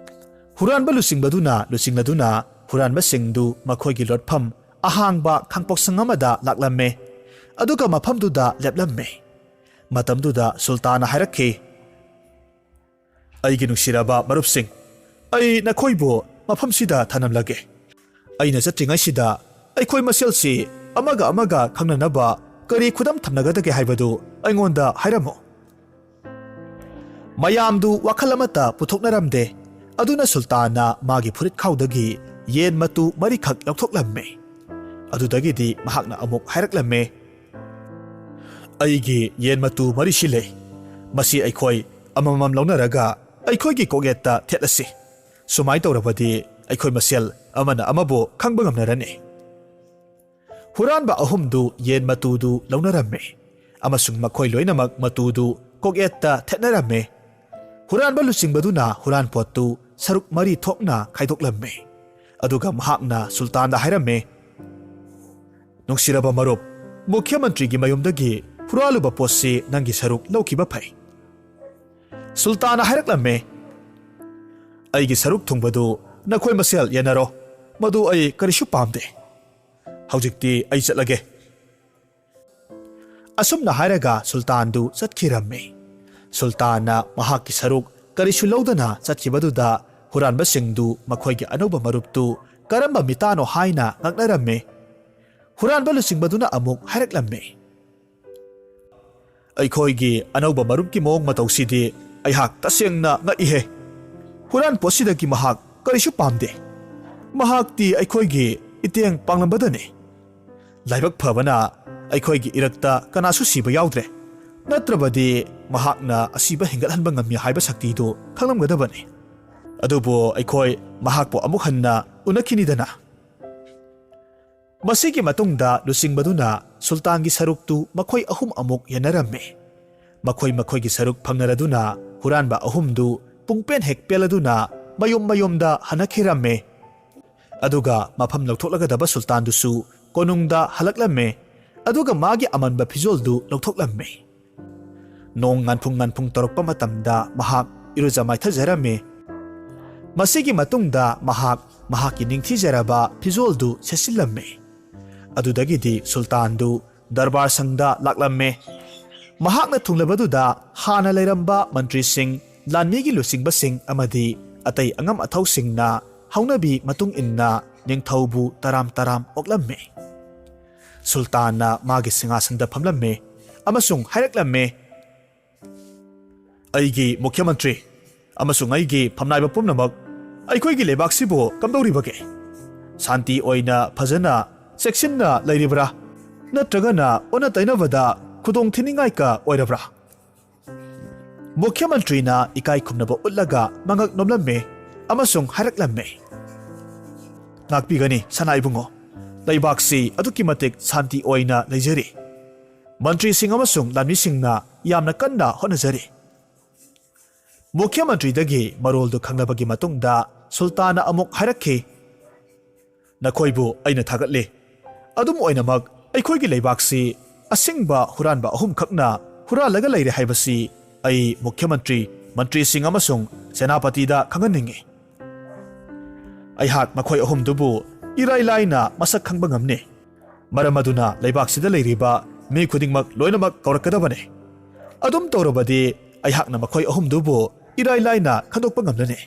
ꯍꯨꯔꯥꯟꯕ ꯂꯨꯆꯤꯡꯕꯗꯨꯅ ꯂꯨꯆꯤꯡꯂꯗꯨꯅ ꯍꯨꯔꯥꯟꯕꯁꯤꯡꯗꯨ ꯃꯈꯣꯏꯒꯤ ꯂꯣꯠꯐꯝ ꯑꯍꯥꯡꯕ ꯈꯥꯡꯄꯣꯛꯁꯪ ꯑꯃꯗ ꯂꯥꯛꯂꯝꯃꯤ꯫ ꯑꯗꯨꯒ ꯃꯐꯝꯗꯨꯗ ꯂꯦꯞꯂꯝꯃꯤ꯫ ꯃꯇꯝꯗꯨꯗ ꯁꯨꯜꯇꯥꯟꯅ ꯍꯥꯏꯔꯛꯈꯤ, "ꯑꯩꯒꯤ ꯅꯨꯡꯁꯤꯔꯕ ꯃꯔꯨꯞꯁꯤꯡ, ꯑꯩ ꯅꯈꯣꯏꯕꯨ ꯃꯐꯝꯁꯤꯗ ꯊꯅꯝꯂꯒꯦ꯫ ꯑꯩꯅ ꯆꯠꯇ꯭ꯔꯤꯉꯩꯁꯤꯗ ꯑꯩꯈꯣꯏ ꯃꯁꯦꯜꯁꯤ ꯑꯃꯒ ꯑꯃꯒ ꯈꯪꯅꯅꯕ ꯀꯔꯤ ꯈꯨꯗꯝ ꯊꯝꯅꯒꯗꯒꯦ ꯍꯥꯏꯕꯗꯨ ꯑꯩꯉꯣꯟꯗ ꯍꯥꯏꯔꯝꯃꯨ꯫" ꯃꯌꯥꯝꯗꯨ ꯋꯥꯈꯜ ꯑꯃꯠꯇ ꯄꯨꯊꯣꯛꯅꯔꯝꯗꯦ꯫ ꯑꯗꯨꯅ ꯁꯨꯜꯇꯥꯟꯅ ꯃꯥꯒꯤ ꯐꯨꯔꯤꯠꯈꯥꯎꯗꯒꯤ ꯌꯦꯟ ꯃꯇꯨ ꯃꯔꯤꯈꯛ ꯂꯧꯊꯣꯛꯂꯝꯃꯤ꯫ ꯑꯗꯨꯗꯒꯤꯗꯤ ꯃꯍꯥꯛꯅ ꯑꯃꯨꯛ ꯍꯥꯏꯔꯛꯂꯝꯃꯤ, "ꯑꯩꯒꯤ ꯌꯦꯟ ꯃꯇꯨ ꯃꯔꯤꯁꯤ ꯂꯩ꯫ ꯃꯁꯤ ꯑꯩꯈꯣꯏ ꯑꯃꯃꯝ ꯂꯧꯅꯔꯒ ꯑꯩꯈꯣꯏꯒꯤ ꯀꯣꯛꯌꯦꯠꯇ ꯊꯦꯠꯂꯁꯤ꯫ ꯁꯨꯃꯥꯏ ꯇꯧꯔꯕꯗꯤ ꯑꯩꯈꯣꯏ ꯃꯁꯦꯜ ꯑꯃꯅ ꯑꯃꯕꯨ ꯈꯪꯕ ꯉꯝꯅꯔꯅꯤ꯫" ꯍꯨꯔꯥꯟꯕ ꯑꯍꯨꯝꯗꯨ ꯌꯦꯟ ꯃꯇꯨꯗꯨ ꯂꯧꯅꯔꯝꯃꯦ ꯑꯃꯁꯨꯡ ꯃꯈꯣꯏ ꯂꯣꯏꯅꯃꯛ ꯃꯇꯨꯗꯨ ꯀꯣꯛꯌꯦꯠꯇ ꯊꯦꯠꯅꯔꯝꯃꯦ꯫ ꯍꯨꯔꯥꯟꯕ ꯂꯨꯆꯤꯡꯕꯗꯨꯅ ꯍꯨꯔꯥꯟꯄꯣꯠꯇꯨ ꯁꯔꯨꯛ ꯃꯔꯤ ꯊꯣꯛꯅ ꯈꯥꯏꯗꯣꯛꯂꯝꯃꯦ꯫ ꯑꯗꯨꯒ ꯃꯍꯥꯛꯅ ꯁꯨꯜꯇꯥꯟꯗ ꯍꯥꯏꯔꯝꯃꯦ, "ꯅꯨꯡꯁꯤꯔꯕ ꯃꯔꯨꯞ, ꯃꯨꯈ꯭ꯌ ꯃꯟꯇ꯭ꯔꯤꯒꯤ ꯃꯌꯨꯝꯗꯒꯤ ꯍꯨꯔꯥꯜꯂꯨꯕ ꯄꯣꯠꯁꯤ ꯅꯪꯒꯤ ꯁꯔꯨꯛ ꯂꯧꯈꯤꯕ ꯐꯩ꯫" ꯁꯨꯜꯇꯥꯟꯅ ꯍꯥꯏꯔꯛꯂꯝꯃꯦ, "ꯑꯩꯒꯤ ꯁꯔꯨꯛ ꯊꯨꯡꯕꯗꯨ ꯅꯈꯣꯏ ꯃꯁꯦꯜ ꯌꯦꯟꯅꯔꯣ, ꯃꯗꯨ ꯑꯩ ꯀꯔꯤꯁꯨ ꯄꯥꯝꯗꯦ꯫ ꯍꯧꯖꯤꯛꯇꯤ ꯑꯩ ꯆꯠꯂꯒꯦ꯫" ꯑꯁꯨꯝꯅ ꯍꯥꯏꯔꯒ ꯁꯨꯜꯇꯥꯟꯗꯨ ꯆꯠꯈꯤꯔꯝꯃꯤ꯫ ꯁꯨꯜꯇꯥꯟꯅ ꯃꯍꯥꯛꯀꯤ ꯁꯔꯨꯛ ꯀꯔꯤꯁꯨ ꯂꯧꯗꯅ ꯆꯠꯈꯤꯕꯗꯨꯗ ꯍꯨꯔꯥꯟꯕꯁꯤꯡꯗꯨ ꯃꯈꯣꯏꯒꯤ ꯑꯅꯧꯕ ꯃꯔꯨꯞꯇꯨ ꯀꯔꯝꯕ ꯃꯤꯇꯥꯅꯣ ꯍꯥꯏꯅ ꯉꯛꯅꯔꯝꯃꯤ꯫ ꯍꯨꯔꯥꯟꯕ ꯂꯨꯆꯤꯡꯕꯗꯨꯅ ꯑꯃꯨꯛ ꯍꯥꯏꯔꯛꯂꯝꯃꯤ, "ꯑꯩꯈꯣꯏꯒꯤ ꯑꯅꯧꯕ ꯃꯔꯨꯞꯀꯤ ꯃꯑꯣꯡ ꯃꯇꯧꯁꯤꯗꯤ ꯑꯩꯍꯥꯛ ꯇꯁꯦꯡꯅ ꯉꯛꯏꯍꯦ꯫ ꯍꯨꯔꯥꯟ ꯄꯣꯠꯁꯤꯗꯒꯤ ꯃꯍꯥꯛ ꯀꯔꯤꯁꯨ ꯄꯥꯝꯗꯦ꯫ ꯃꯍꯥꯛꯇꯤ ꯑꯩꯈꯣꯏꯒꯤ ꯏꯇꯦꯡ ꯄꯥꯡꯂꯝꯕꯗꯅꯤ꯫ ꯂꯥꯏꯕꯛ ꯐꯕꯅ ꯑꯩꯈꯣꯏꯒꯤ ꯏꯔꯛꯇ ꯀꯅꯥꯁꯨ ꯁꯤꯕ ꯌꯥꯎꯗ꯭ꯔꯦ꯫ ꯅꯠꯇ꯭ꯔꯕꯗꯤ ꯃꯍꯥꯛꯅ ꯑꯁꯤꯕ ꯍꯦꯟꯒꯠꯍꯟꯕ ꯉꯝꯃꯤ ꯍꯥꯏꯕ ꯁꯛꯇꯤꯗꯨ ꯈꯪꯂꯝꯒꯗꯕꯅꯤ꯫ ꯑꯗꯨꯕꯨ ꯑꯩꯈꯣꯏ ꯃꯍꯥꯛꯄꯨ ꯑꯃꯨꯛ ꯍꯟꯅ ꯎꯅꯈꯤꯅꯤꯗꯅ꯫" ꯃꯁꯤꯒꯤ ꯃꯇꯨꯡꯗ ꯂꯨꯆꯤꯡꯕꯗꯨꯅ ꯁꯨꯜꯇꯥꯟꯒꯤ ꯁꯔꯨꯛꯇꯨ ꯃꯈꯣꯏ ꯑꯍꯨꯝ ꯑꯃꯨꯛ ꯌꯦꯟꯅꯔꯝꯃꯤ꯫ ꯃꯈꯣꯏ ꯃꯈꯣꯏꯒꯤ ꯁꯔꯨꯛ ꯐꯪꯅꯔꯗꯨꯅ ꯍꯨꯔꯥꯟꯕ ꯑꯍꯨꯝꯗꯨ ꯄꯨꯡꯄꯦꯟ ꯍꯦꯛ ꯄꯦꯜꯂꯗꯨꯅ ꯃꯌꯨꯝ ꯃꯌꯨꯝꯗ ꯍꯟꯅꯈꯤꯔꯝꯃꯤ꯫ ꯑꯗꯨꯒ ꯃꯐꯝ ꯂꯧꯊꯣꯛꯂꯒꯗꯕ ꯁꯨꯜꯇꯥꯟꯗꯨꯁꯨ ꯀꯣꯅꯨꯡꯗ ꯍꯜꯂꯛꯂꯝꯃꯤ꯫ ꯑꯗꯨꯒ ꯃꯥꯒꯤ ꯑꯃꯟꯕ ꯐꯤꯖꯣꯜꯗꯨ ꯂꯧꯊꯣꯛꯂꯝꯃꯤ꯫ ꯅꯣꯡ ꯉꯥꯟꯐꯨꯡ ꯉꯥꯟꯐꯨꯡ ꯇꯧꯔꯛꯄ ꯃꯇꯝꯗ ꯃꯍꯥꯛ ꯏꯔꯨꯖ ꯃꯥꯏꯊꯖꯔꯝꯃꯤ꯫ ꯃꯁꯤꯒꯤ ꯃꯇꯨꯡꯗ ꯃꯍꯥꯛ ꯃꯍꯥꯛꯀꯤ ꯅꯤꯡꯊꯤꯖꯔꯕ ꯐꯤꯖꯣꯜꯗꯨ ꯁꯦꯠꯆꯤꯜꯂꯝꯃꯤ꯫ ꯑꯗꯨꯗꯒꯤꯗꯤ ꯁꯨꯜꯇꯥꯟꯗꯨ ꯗꯔꯕꯥꯔ ꯁꯪꯗ ꯂꯥꯛꯂꯝꯃꯤ꯫ ꯃꯍꯥꯛꯅ ꯊꯨꯡꯂꯕꯗꯨꯗ ꯍꯥꯟꯅ ꯂꯩꯔꯝꯕ ꯃꯟꯇ꯭ꯔꯤꯁꯤꯡ, ꯂꯥꯟꯃꯤꯒꯤ ꯂꯨꯆꯤꯡꯕꯁꯤꯡ ꯑꯃꯗꯤ ꯑꯇꯩ ꯑꯉꯝ ꯑꯊꯧꯁꯤꯡꯅ ꯍꯧꯅꯕꯤ ꯃꯇꯨꯡ ꯏꯟꯅ ꯅꯤꯡꯊꯧꯕꯨ ꯇꯔꯥꯝ ꯇꯔꯥꯝ ꯑꯣꯛꯂꯝꯃꯤ꯫ ꯁꯨꯜꯇꯥꯟꯅ ꯃꯥꯒꯤ ꯁꯤꯡꯍꯥꯁꯟꯗ ꯐꯝꯂꯝꯃꯤ ꯑꯃꯁꯨꯡ ꯍꯥꯏꯔꯛꯂꯝꯃꯤ, "ꯑꯩꯒꯤ ꯃꯨꯈ꯭ꯌ ꯃꯟꯇ꯭ꯔꯤ ꯑꯃꯁꯨꯡ ꯑꯩꯒꯤ ꯐꯝꯅꯥꯏꯕ ꯄꯨꯝꯅꯃꯛ, ꯑꯩꯈꯣꯏꯒꯤ ꯂꯩꯕꯥꯛꯁꯤꯕꯨ ꯀꯝꯗꯧꯔꯤꯕꯒꯦ? ꯁꯥꯟꯇꯤ ꯑꯣꯏꯅ ꯐꯖꯅ ꯆꯦꯛꯁꯤꯟꯅ ꯂꯩꯔꯤꯕ꯭ꯔꯥ? ꯅꯠꯇ꯭ꯔꯒꯅ ꯑꯣꯟꯅ ꯇꯩꯅꯕꯗ ꯈꯨꯗꯣꯡ ꯊꯤꯅꯤꯡꯉꯥꯏꯀ ꯑꯣꯏꯔꯕ꯭ꯔꯥ?" ꯃꯨꯈ꯭ꯌ ꯃꯟꯇ꯭ꯔꯤꯅ ꯏꯀꯥꯏ ꯈꯨꯝꯅꯕ ꯎꯠꯂꯒ ꯃꯉꯛ ꯅꯣꯝꯂꯝꯃꯤ ꯑꯃꯁꯨꯡ ꯍꯥꯏꯔꯛꯂꯝꯃꯤ, "ꯉꯥꯛꯄꯤꯒꯅꯤ, ꯁꯅꯥ ꯏꯕꯨꯡꯉꯣ꯫ ꯂꯩꯕꯥꯛꯁꯤ ꯑꯗꯨꯛꯀꯤ ꯃꯇꯤꯛ ꯁꯥꯟꯇꯤ ꯑꯣꯏꯅ ꯂꯩꯖꯔꯤ꯫ ꯃꯟꯇ꯭ꯔꯤꯁꯤꯡ ꯑꯃꯁꯨꯡ ꯂꯥꯟꯃꯤꯁꯤꯡꯅ ꯌꯥꯝꯅ ꯀꯟꯅ ꯍꯣꯠꯅꯖꯔꯤ꯫ ꯃꯨꯈ꯭ꯌ ꯃꯟꯇ꯭ꯔꯤꯗꯒꯤ ꯃꯔꯣꯜꯗꯨ ꯈꯪꯂꯕꯒꯤ ꯃꯇꯨꯡꯗ ꯁꯨꯜꯇꯥꯟꯅ ꯑꯃꯨꯛ ꯍꯥꯏꯔꯛꯈꯤ, "ꯅꯈꯣꯏꯕꯨ ꯑꯩꯅ ꯊꯥꯒꯠꯂꯤ꯫ ꯑꯗꯨꯝ ꯑꯣꯏꯅꯃꯛ, ꯑꯩꯈꯣꯏꯒꯤ ꯂꯩꯕꯥꯛꯁꯤ ꯑꯁꯤꯡꯕ ꯍꯨꯔꯥꯟꯕ ꯑꯍꯨꯝꯈꯛꯅ ꯍꯨꯔꯥꯜꯂꯒ ꯂꯩꯔꯦ ꯍꯥꯏꯕꯁꯤ ꯑꯩ ꯃꯨꯈ꯭ꯌ ꯃꯟꯇ꯭ꯔꯤ, ꯃꯟꯇ꯭ꯔꯤꯁꯤꯡ ꯑꯃꯁꯨꯡ ꯁꯦꯅꯥꯄꯇꯤꯗ ꯈꯪꯍꯟꯅꯤꯡꯏ꯫ ꯑꯩꯍꯥꯛ ꯃꯈꯣꯏ ꯑꯍꯨꯝꯗꯨꯕꯨ ꯏꯔꯥꯏ ꯂꯥꯏꯅ ꯃꯁꯛ ꯈꯪꯕ ꯉꯝꯅꯤ꯫ ꯃꯔꯝ ꯑꯗꯨꯅ ꯂꯩꯕꯥꯛꯁꯤꯗ ꯂꯩꯔꯤꯕ ꯃꯤ ꯈꯨꯗꯤꯡꯃꯛ ꯂꯣꯏꯅꯃꯛ ꯀꯧꯔꯛꯀꯗꯕꯅꯤ꯫ ꯑꯗꯨꯝ ꯇꯧꯔꯕꯗꯤ ꯑꯩꯍꯥꯛꯅ ꯃꯈꯣꯏ ꯑꯍꯨꯝꯗꯨꯕꯨ ꯏꯔꯥꯏ ꯂꯥꯏꯅ ꯈꯪꯗꯣꯛꯄ ꯉꯝꯂꯅꯤ꯫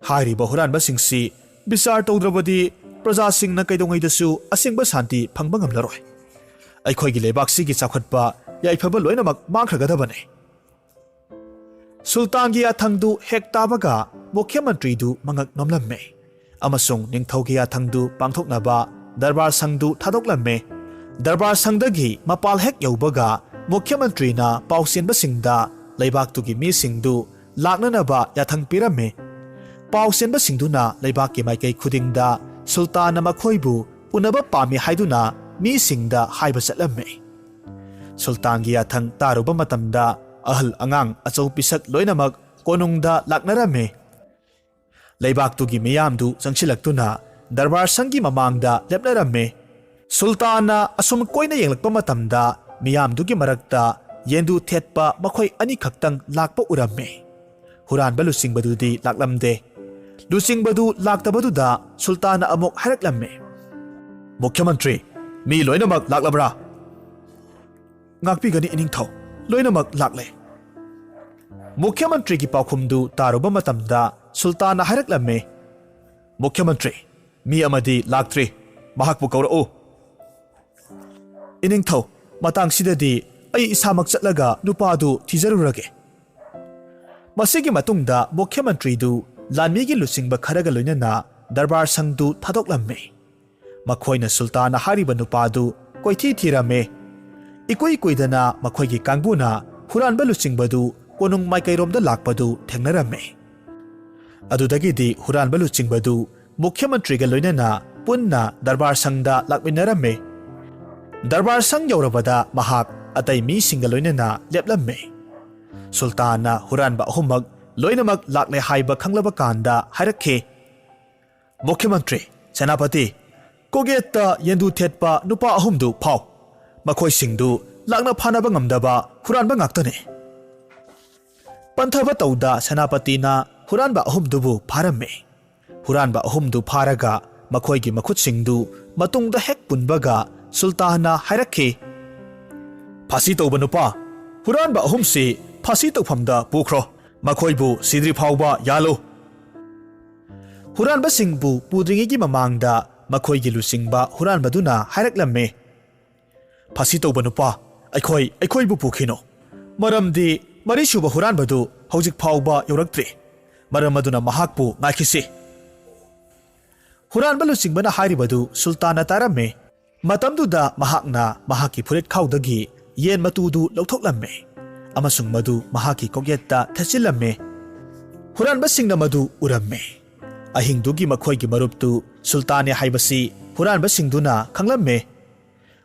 ꯍꯥꯏꯔꯤꯕ ꯍꯨꯔꯥꯟꯕꯁꯤꯡꯁꯤ ꯕꯤꯆꯥꯔ ꯇꯧꯗ꯭ꯔꯕꯗꯤ ꯄ꯭ꯔꯖꯥꯁꯤꯡꯅ ꯀꯩꯗꯧꯉꯩꯗꯁꯨ ꯑꯁꯦꯡꯕ ꯁꯥꯟꯇꯤ ꯐꯪꯕ ꯉꯝꯂꯔꯣꯏ꯫ ꯑꯩꯈꯣꯏꯒꯤ ꯂꯩꯕꯥꯛꯁꯤꯒꯤ ꯆꯥꯎꯈꯠꯄ ꯌꯥꯏꯐꯕ ꯂꯣꯏꯅꯃꯛ ꯃꯥꯡꯈ꯭ꯔꯒꯗꯕꯅꯤ"꯫ ꯁꯨꯜꯇꯥꯟꯒꯤ ꯌꯥꯊꯪꯗꯨ ꯍꯦꯛ ꯇꯥꯕꯒ ꯃꯨꯈ꯭ꯌ ꯃꯟꯇ꯭ꯔꯤꯗꯨ ꯃꯉꯛ ꯅꯣꯝꯂꯝꯃꯦ ꯑꯃꯁꯨꯡ ꯅꯤꯡꯊꯧꯒꯤ ꯌꯥꯊꯪꯗꯨ ꯄꯥꯡꯊꯣꯛꯅꯕ ꯗꯔꯕꯥꯔ ꯁꯪꯗꯨ ꯊꯥꯗꯣꯛꯂꯝꯃꯦ꯫ ꯗꯔꯕꯥꯔ ꯁꯪꯗꯒꯤ ꯃꯄꯥꯜ ꯍꯦꯛ ꯌꯧꯕꯒ ꯃꯨꯈ꯭ꯌ ꯃꯟꯇ꯭ꯔꯤꯅ ꯄꯥꯎ ꯆꯦꯟꯕꯁꯤꯡꯗ ꯂꯩꯕꯥꯛꯇꯨꯒꯤ ꯃꯤꯁꯤꯡꯗꯨ ꯂꯥꯛꯅꯅꯕ ꯌꯥꯊꯪ ꯄꯤꯔꯝꯃꯤ꯫ ꯄꯥꯎ ꯆꯦꯟꯕꯁꯤꯡꯗꯨꯅ ꯂꯩꯕꯥꯛꯀꯤ ꯃꯥꯏꯀꯩ ꯈꯨꯗꯤꯡꯗ ꯁꯨꯜꯇꯥꯟꯅ ꯃꯈꯣꯏꯕꯨ ꯎꯅꯕ ꯄꯥꯝꯃꯤ ꯍꯥꯏꯗꯨꯅ ꯃꯤꯁꯤꯡꯗ ꯍꯥꯏꯕ ꯆꯠꯂꯝꯃꯤ꯫ ꯁꯨꯜꯇꯥꯟꯒꯤ ꯌꯥꯊꯪ ꯇꯥꯔꯨꯕ ꯃꯇꯝꯗ ꯑꯍꯜ ꯑꯉꯥꯡ ꯑꯆꯧ ꯄꯤꯁꯛ ꯂꯣꯏꯅꯃꯛ ꯀꯣꯅꯨꯡꯗ ꯂꯥꯛꯅꯔꯝꯃꯤ꯫ ꯂꯩꯕꯥꯛꯇꯨꯒꯤ ꯃꯤꯌꯥꯝꯗꯨ ꯆꯪꯁꯤꯜꯂꯛꯇꯨꯅ ꯗꯔꯕꯥꯔ ꯁꯪꯒꯤ ꯃꯃꯥꯡꯗ ꯂꯦꯞꯅꯔꯝꯃꯤ꯫ ꯁꯨꯜꯇꯥꯟꯅ ꯑꯁꯨꯝ ꯀꯣꯏꯅ ꯌꯦꯡꯂꯛꯄ ꯃꯇꯝꯗ ꯃꯤꯌꯥꯝꯗꯨꯒꯤ ꯃꯔꯛꯇ ꯌꯦꯟꯗꯨ ꯊꯦꯠꯄ ꯃꯈꯣꯏ ꯑꯅꯤꯈꯛꯇꯪ ꯂꯥꯛꯄ ꯎꯔꯝꯃꯤ꯫ ꯍꯨꯔꯥꯟꯕ ꯂꯨꯆꯤꯡꯕꯗꯨꯗꯤ ꯂꯥꯛꯂꯝꯗꯦ꯫ ꯂꯨꯆꯤꯡꯕꯗꯨ ꯂꯥꯛꯇꯕꯗꯨꯗ ꯁꯨꯜꯇꯥꯟꯅ ꯑꯃꯨꯛ ꯍꯥꯏꯔꯛꯂꯝꯃꯤ, "ꯃꯨꯈ꯭ꯌ ꯃꯟꯇ꯭ꯔꯤ, ꯃꯤ ꯂꯣꯏꯅꯃꯛ ꯂꯥꯛꯂꯕ꯭ꯔꯥ?" "ꯉꯥꯛꯄꯤꯒꯅꯤ ꯏꯅꯤꯡꯊꯧ, ꯂꯣꯏꯅꯃꯛ ꯂꯥꯛꯂꯦ"꯫ ꯃꯨꯈ꯭ꯌ ꯃꯟꯇ꯭ꯔꯤꯒꯤ ꯄꯥꯎꯈꯨꯝꯗꯨ ꯇꯥꯔꯨꯕ ꯃꯇꯝꯗ ꯁꯨꯜꯇꯥꯟꯅ ꯍꯥꯏꯔꯛꯂꯝꯃꯤ, "ꯃꯨꯈ꯭ꯌ ꯃꯟꯇ꯭ꯔꯤ, ꯃꯤ ꯑꯃꯗꯤ ꯂꯥꯛꯇ꯭ꯔꯤ꯫ ꯃꯍꯥꯛꯄꯨ ꯀꯧꯔꯛꯎ"꯫ "ꯏꯅꯤꯡꯊꯧ, ꯃꯇꯥꯡꯁꯤꯗꯗꯤ ꯑꯩ ꯏꯁꯥꯃꯛ ꯆꯠꯂꯒ ꯅꯨꯄꯥꯗꯨ ꯊꯤꯖꯔꯨꯔꯒꯦ"꯫ ꯃꯁꯤꯒꯤ ꯃꯇꯨꯡꯗ ꯃꯨꯈ꯭ꯌ ꯃꯟꯇ꯭ꯔꯤꯗꯨ ꯂꯥꯟꯃꯤꯒꯤ ꯂꯨꯆꯤꯡꯕ ꯈꯔꯒ ꯂꯣꯏꯅꯅ ꯗꯔꯕꯥꯔ ꯁꯪꯗꯨ ꯊꯥꯗꯣꯛꯂꯝꯃꯤ꯫ ꯃꯈꯣꯏꯅ ꯁꯨꯜꯇꯥꯟꯅ ꯍꯥꯏꯔꯤꯕ ꯅꯨꯄꯥꯗꯨ ꯀꯣꯏꯊꯤ ꯊꯤꯔꯝꯃꯤ꯫ ꯏꯀꯨꯏ ꯀꯨꯏꯗꯅ ꯃꯈꯣꯏꯒꯤ ꯀꯥꯡꯕꯨꯅ ꯍꯨꯔꯥꯟꯕ ꯂꯨꯆꯤꯡꯕꯗꯨ ꯀꯣꯅꯨꯡ ꯃꯥꯏꯀꯩꯔꯣꯝꯗ ꯂꯥꯛꯄꯗꯨ ꯊꯦꯡꯅꯔꯝꯃꯤ꯫ ꯑꯗꯨꯗꯒꯤꯗꯤ ꯍꯨꯔꯥꯟꯕ ꯂꯨꯆꯤꯡꯕꯗꯨ ꯃꯨꯈ꯭ꯌ ꯃꯟꯇ꯭ꯔꯤꯒ ꯂꯣꯏꯅꯅ ꯄꯨꯟꯅ ꯗꯔꯕꯥꯔ ꯁꯪꯗ ꯂꯥꯛꯃꯤꯟꯅꯔꯝꯃꯤ꯫ ꯗꯔꯕꯥꯔ ꯁꯪ ꯌꯧꯔꯕꯗ ꯃꯍꯥꯛ ꯑꯇꯩ ꯃꯤꯁꯤꯡꯒ ꯂꯣꯏꯅꯅ ꯂꯦꯞꯂꯝꯃꯤ꯫ ꯁꯨꯜꯇꯥꯟꯅ ꯍꯨꯔꯥꯟꯕ ꯑꯍꯨꯝꯃꯛ ꯂꯣꯏꯅꯃꯛ ꯂꯥꯛꯂꯦ ꯍꯥꯏꯕ ꯈꯪꯂꯕ ꯀꯥꯟꯗ ꯍꯥꯏꯔꯛꯈꯤ, "ꯃꯨꯈ꯭ꯌ ꯃꯟꯇ꯭ꯔꯤ, ꯁꯦꯅꯥꯄꯇꯤ, ꯀꯣꯛꯌꯦꯠꯇ ꯌꯦꯟꯗꯨ ꯊꯦꯠꯄ ꯅꯨꯄꯥ ꯑꯍꯨꯝꯗꯨ ꯐꯥꯎ꯫ ꯃꯈꯣꯏꯁꯤꯡꯗꯨ ꯂꯥꯛꯅ ꯐꯥꯅꯕ ꯉꯝꯗꯕ ꯍꯨꯔꯥꯟꯕ ꯉꯥꯛꯇꯅꯤ꯫" ꯄꯟꯊꯕ ꯇꯧꯗ ꯁꯦꯅꯥꯄꯇꯤꯅ ꯍꯨꯔꯥꯟꯕ ꯑꯍꯨꯝꯗꯨꯕꯨ ꯐꯥꯔꯝꯃꯤ꯫ ꯍꯨꯔꯥꯟꯕ ꯑꯍꯨꯝꯗꯨ ꯐꯥꯔꯒ ꯃꯈꯣꯏꯒꯤ ꯃꯈꯨꯠꯁꯤꯡꯗꯨ ꯃꯇꯨꯡꯗ ꯍꯦꯛ ꯄꯨꯟꯕꯒ ꯁꯨꯜꯇꯥꯟꯅ ꯍꯥꯏꯔꯛꯈꯤ, "ꯐꯥꯁꯤ ꯇꯧꯕ ꯅꯨꯄꯥ, ꯍꯨꯔꯥꯟꯕ ꯑꯍꯨꯝꯁꯤ ꯐꯥꯁꯤ ꯇꯧꯐꯝꯗ ꯄꯨꯈ꯭ꯔꯣ꯫ ꯃꯈꯣꯏꯕꯨ ꯁꯤꯗ꯭ꯔꯤ ꯐꯥꯎꯕ ꯌꯥꯜꯂꯨ꯫" ꯍꯨꯔꯥꯟꯕꯁꯤꯡꯕꯨ ꯄꯨꯗ꯭ꯔꯤꯉꯩꯒꯤ ꯃꯃꯥꯡꯗ ꯃꯈꯣꯏꯒꯤ ꯂꯨꯆꯤꯡꯕ ꯍꯨꯔꯥꯟꯕꯗꯨꯅ ꯍꯥꯏꯔꯛꯂꯝꯃꯤ, "ꯐꯥꯁꯤ ꯇꯧꯕ ꯅꯨꯄꯥ, ꯑꯩꯈꯣꯏ, ꯑꯩꯈꯣꯏꯕꯨ ꯄꯨꯈꯤꯅꯨ꯫ ꯃꯔꯝꯗꯤ ꯃꯔꯤꯁꯨꯕ ꯍꯨꯔꯥꯟꯕꯗꯨ ꯍꯧꯖꯤꯛ ꯐꯥꯎꯕ ꯌꯧꯔꯛꯇ꯭ꯔꯤ꯫ ꯃꯔꯝ ꯑꯗꯨꯅ ꯃꯍꯥꯛꯄꯨ ꯉꯥꯏꯈꯤꯁꯤ꯫" ꯍꯨꯔꯥꯟꯕ ꯂꯨꯆꯤꯡꯕꯅ ꯍꯥꯏꯔꯤꯕꯗꯨ ꯁꯨꯜꯇꯥꯟꯅ ꯇꯥꯔꯝꯃꯤ꯫ ꯃꯇꯝꯗꯨꯗ ꯃꯍꯥꯛꯅ ꯃꯍꯥꯛꯀꯤ ꯐꯨꯔꯤꯠ ꯈꯥꯎꯗꯒꯤ ꯌꯦꯟ ꯃꯇꯨꯗꯨ ꯂꯧꯊꯣꯛꯂꯝꯃꯤ ꯑꯃꯁꯨꯡ ꯃꯗꯨ ꯃꯍꯥꯛꯀꯤ ꯀꯣꯛꯌꯦꯠꯇ ꯊꯦꯠꯆꯤꯜꯂꯝꯃꯤ꯫ ꯍꯨꯔꯥꯟꯕꯁꯤꯡꯅ ꯃꯗꯨ ꯎꯔꯝꯃꯤ꯫ ꯑꯍꯤꯡꯗꯨꯒꯤ ꯃꯈꯣꯏꯒꯤ ꯃꯔꯨꯞꯇꯨ ꯁꯨꯜꯇꯥꯟꯅꯤ ꯍꯥꯏꯕꯁꯤ ꯍꯨꯔꯥꯟꯕꯁꯤꯡꯗꯨꯅ ꯈꯪꯂꯝꯃꯤ꯫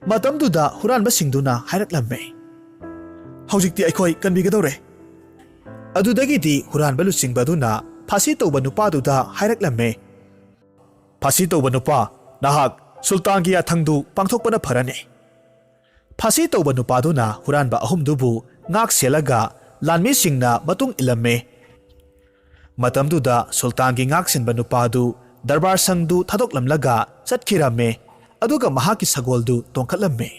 ꯃꯇꯝꯗꯨꯗ ꯍꯨꯔꯥꯟꯕꯁꯤꯡꯗꯨꯅ ꯍꯥꯏꯔꯛꯂꯝꯃꯤ, "ꯍꯧꯖꯤꯛꯇꯤ ꯑꯩꯈꯣꯏ ꯀꯟꯕꯤꯒꯗꯧꯔꯦ꯫" ꯑꯗꯨꯗꯒꯤꯗꯤ ꯍꯨꯔꯥꯟꯕ ꯂꯨꯆꯤꯡꯕ ꯑꯗꯨꯅ ꯐꯥꯁꯤ ꯇꯧꯕ ꯅꯨꯄꯥꯗꯨꯗ ꯍꯥꯏꯔꯛꯂꯝꯃꯤ, "ꯐꯥꯁꯤ ꯇꯧꯕ ꯅꯨꯄꯥ, ꯅꯍꯥꯛ ꯁꯨꯜꯇꯥꯟꯒꯤ ꯌꯥꯊꯪꯗꯨ ꯄꯥꯡꯊꯣꯛꯄꯅ ꯐꯔꯅꯤ꯫" ꯐꯥꯁꯤ ꯇꯧꯕ ꯅꯨꯄꯥꯗꯨꯅ ꯍꯨꯔꯥꯟꯕ ꯑꯍꯨꯝꯗꯨꯕꯨ ꯉꯥꯛ ꯁꯦꯜꯂꯒ ꯂꯥꯟꯃꯤꯁꯤꯡꯅ ꯃꯇꯨꯡ ꯏꯜꯂꯝꯃꯤ꯫ ꯃꯇꯝꯗꯨꯗ ꯁꯨꯜꯇꯥꯟꯒꯤ ꯉꯥꯛ ꯁꯦꯟꯕ ꯅꯨꯄꯥꯗꯨ ꯗꯔꯕꯥꯔ ꯁꯪꯗꯨ ꯊꯥꯗꯣꯛꯂꯝꯂꯒ ꯆꯠꯈꯤꯔꯝꯃꯤ, ꯑꯗꯨꯒ ꯃꯍꯥꯛꯀꯤ ꯁꯒꯣꯜꯗꯨ ꯇꯣꯡꯈꯠꯂꯝꯃꯤ꯫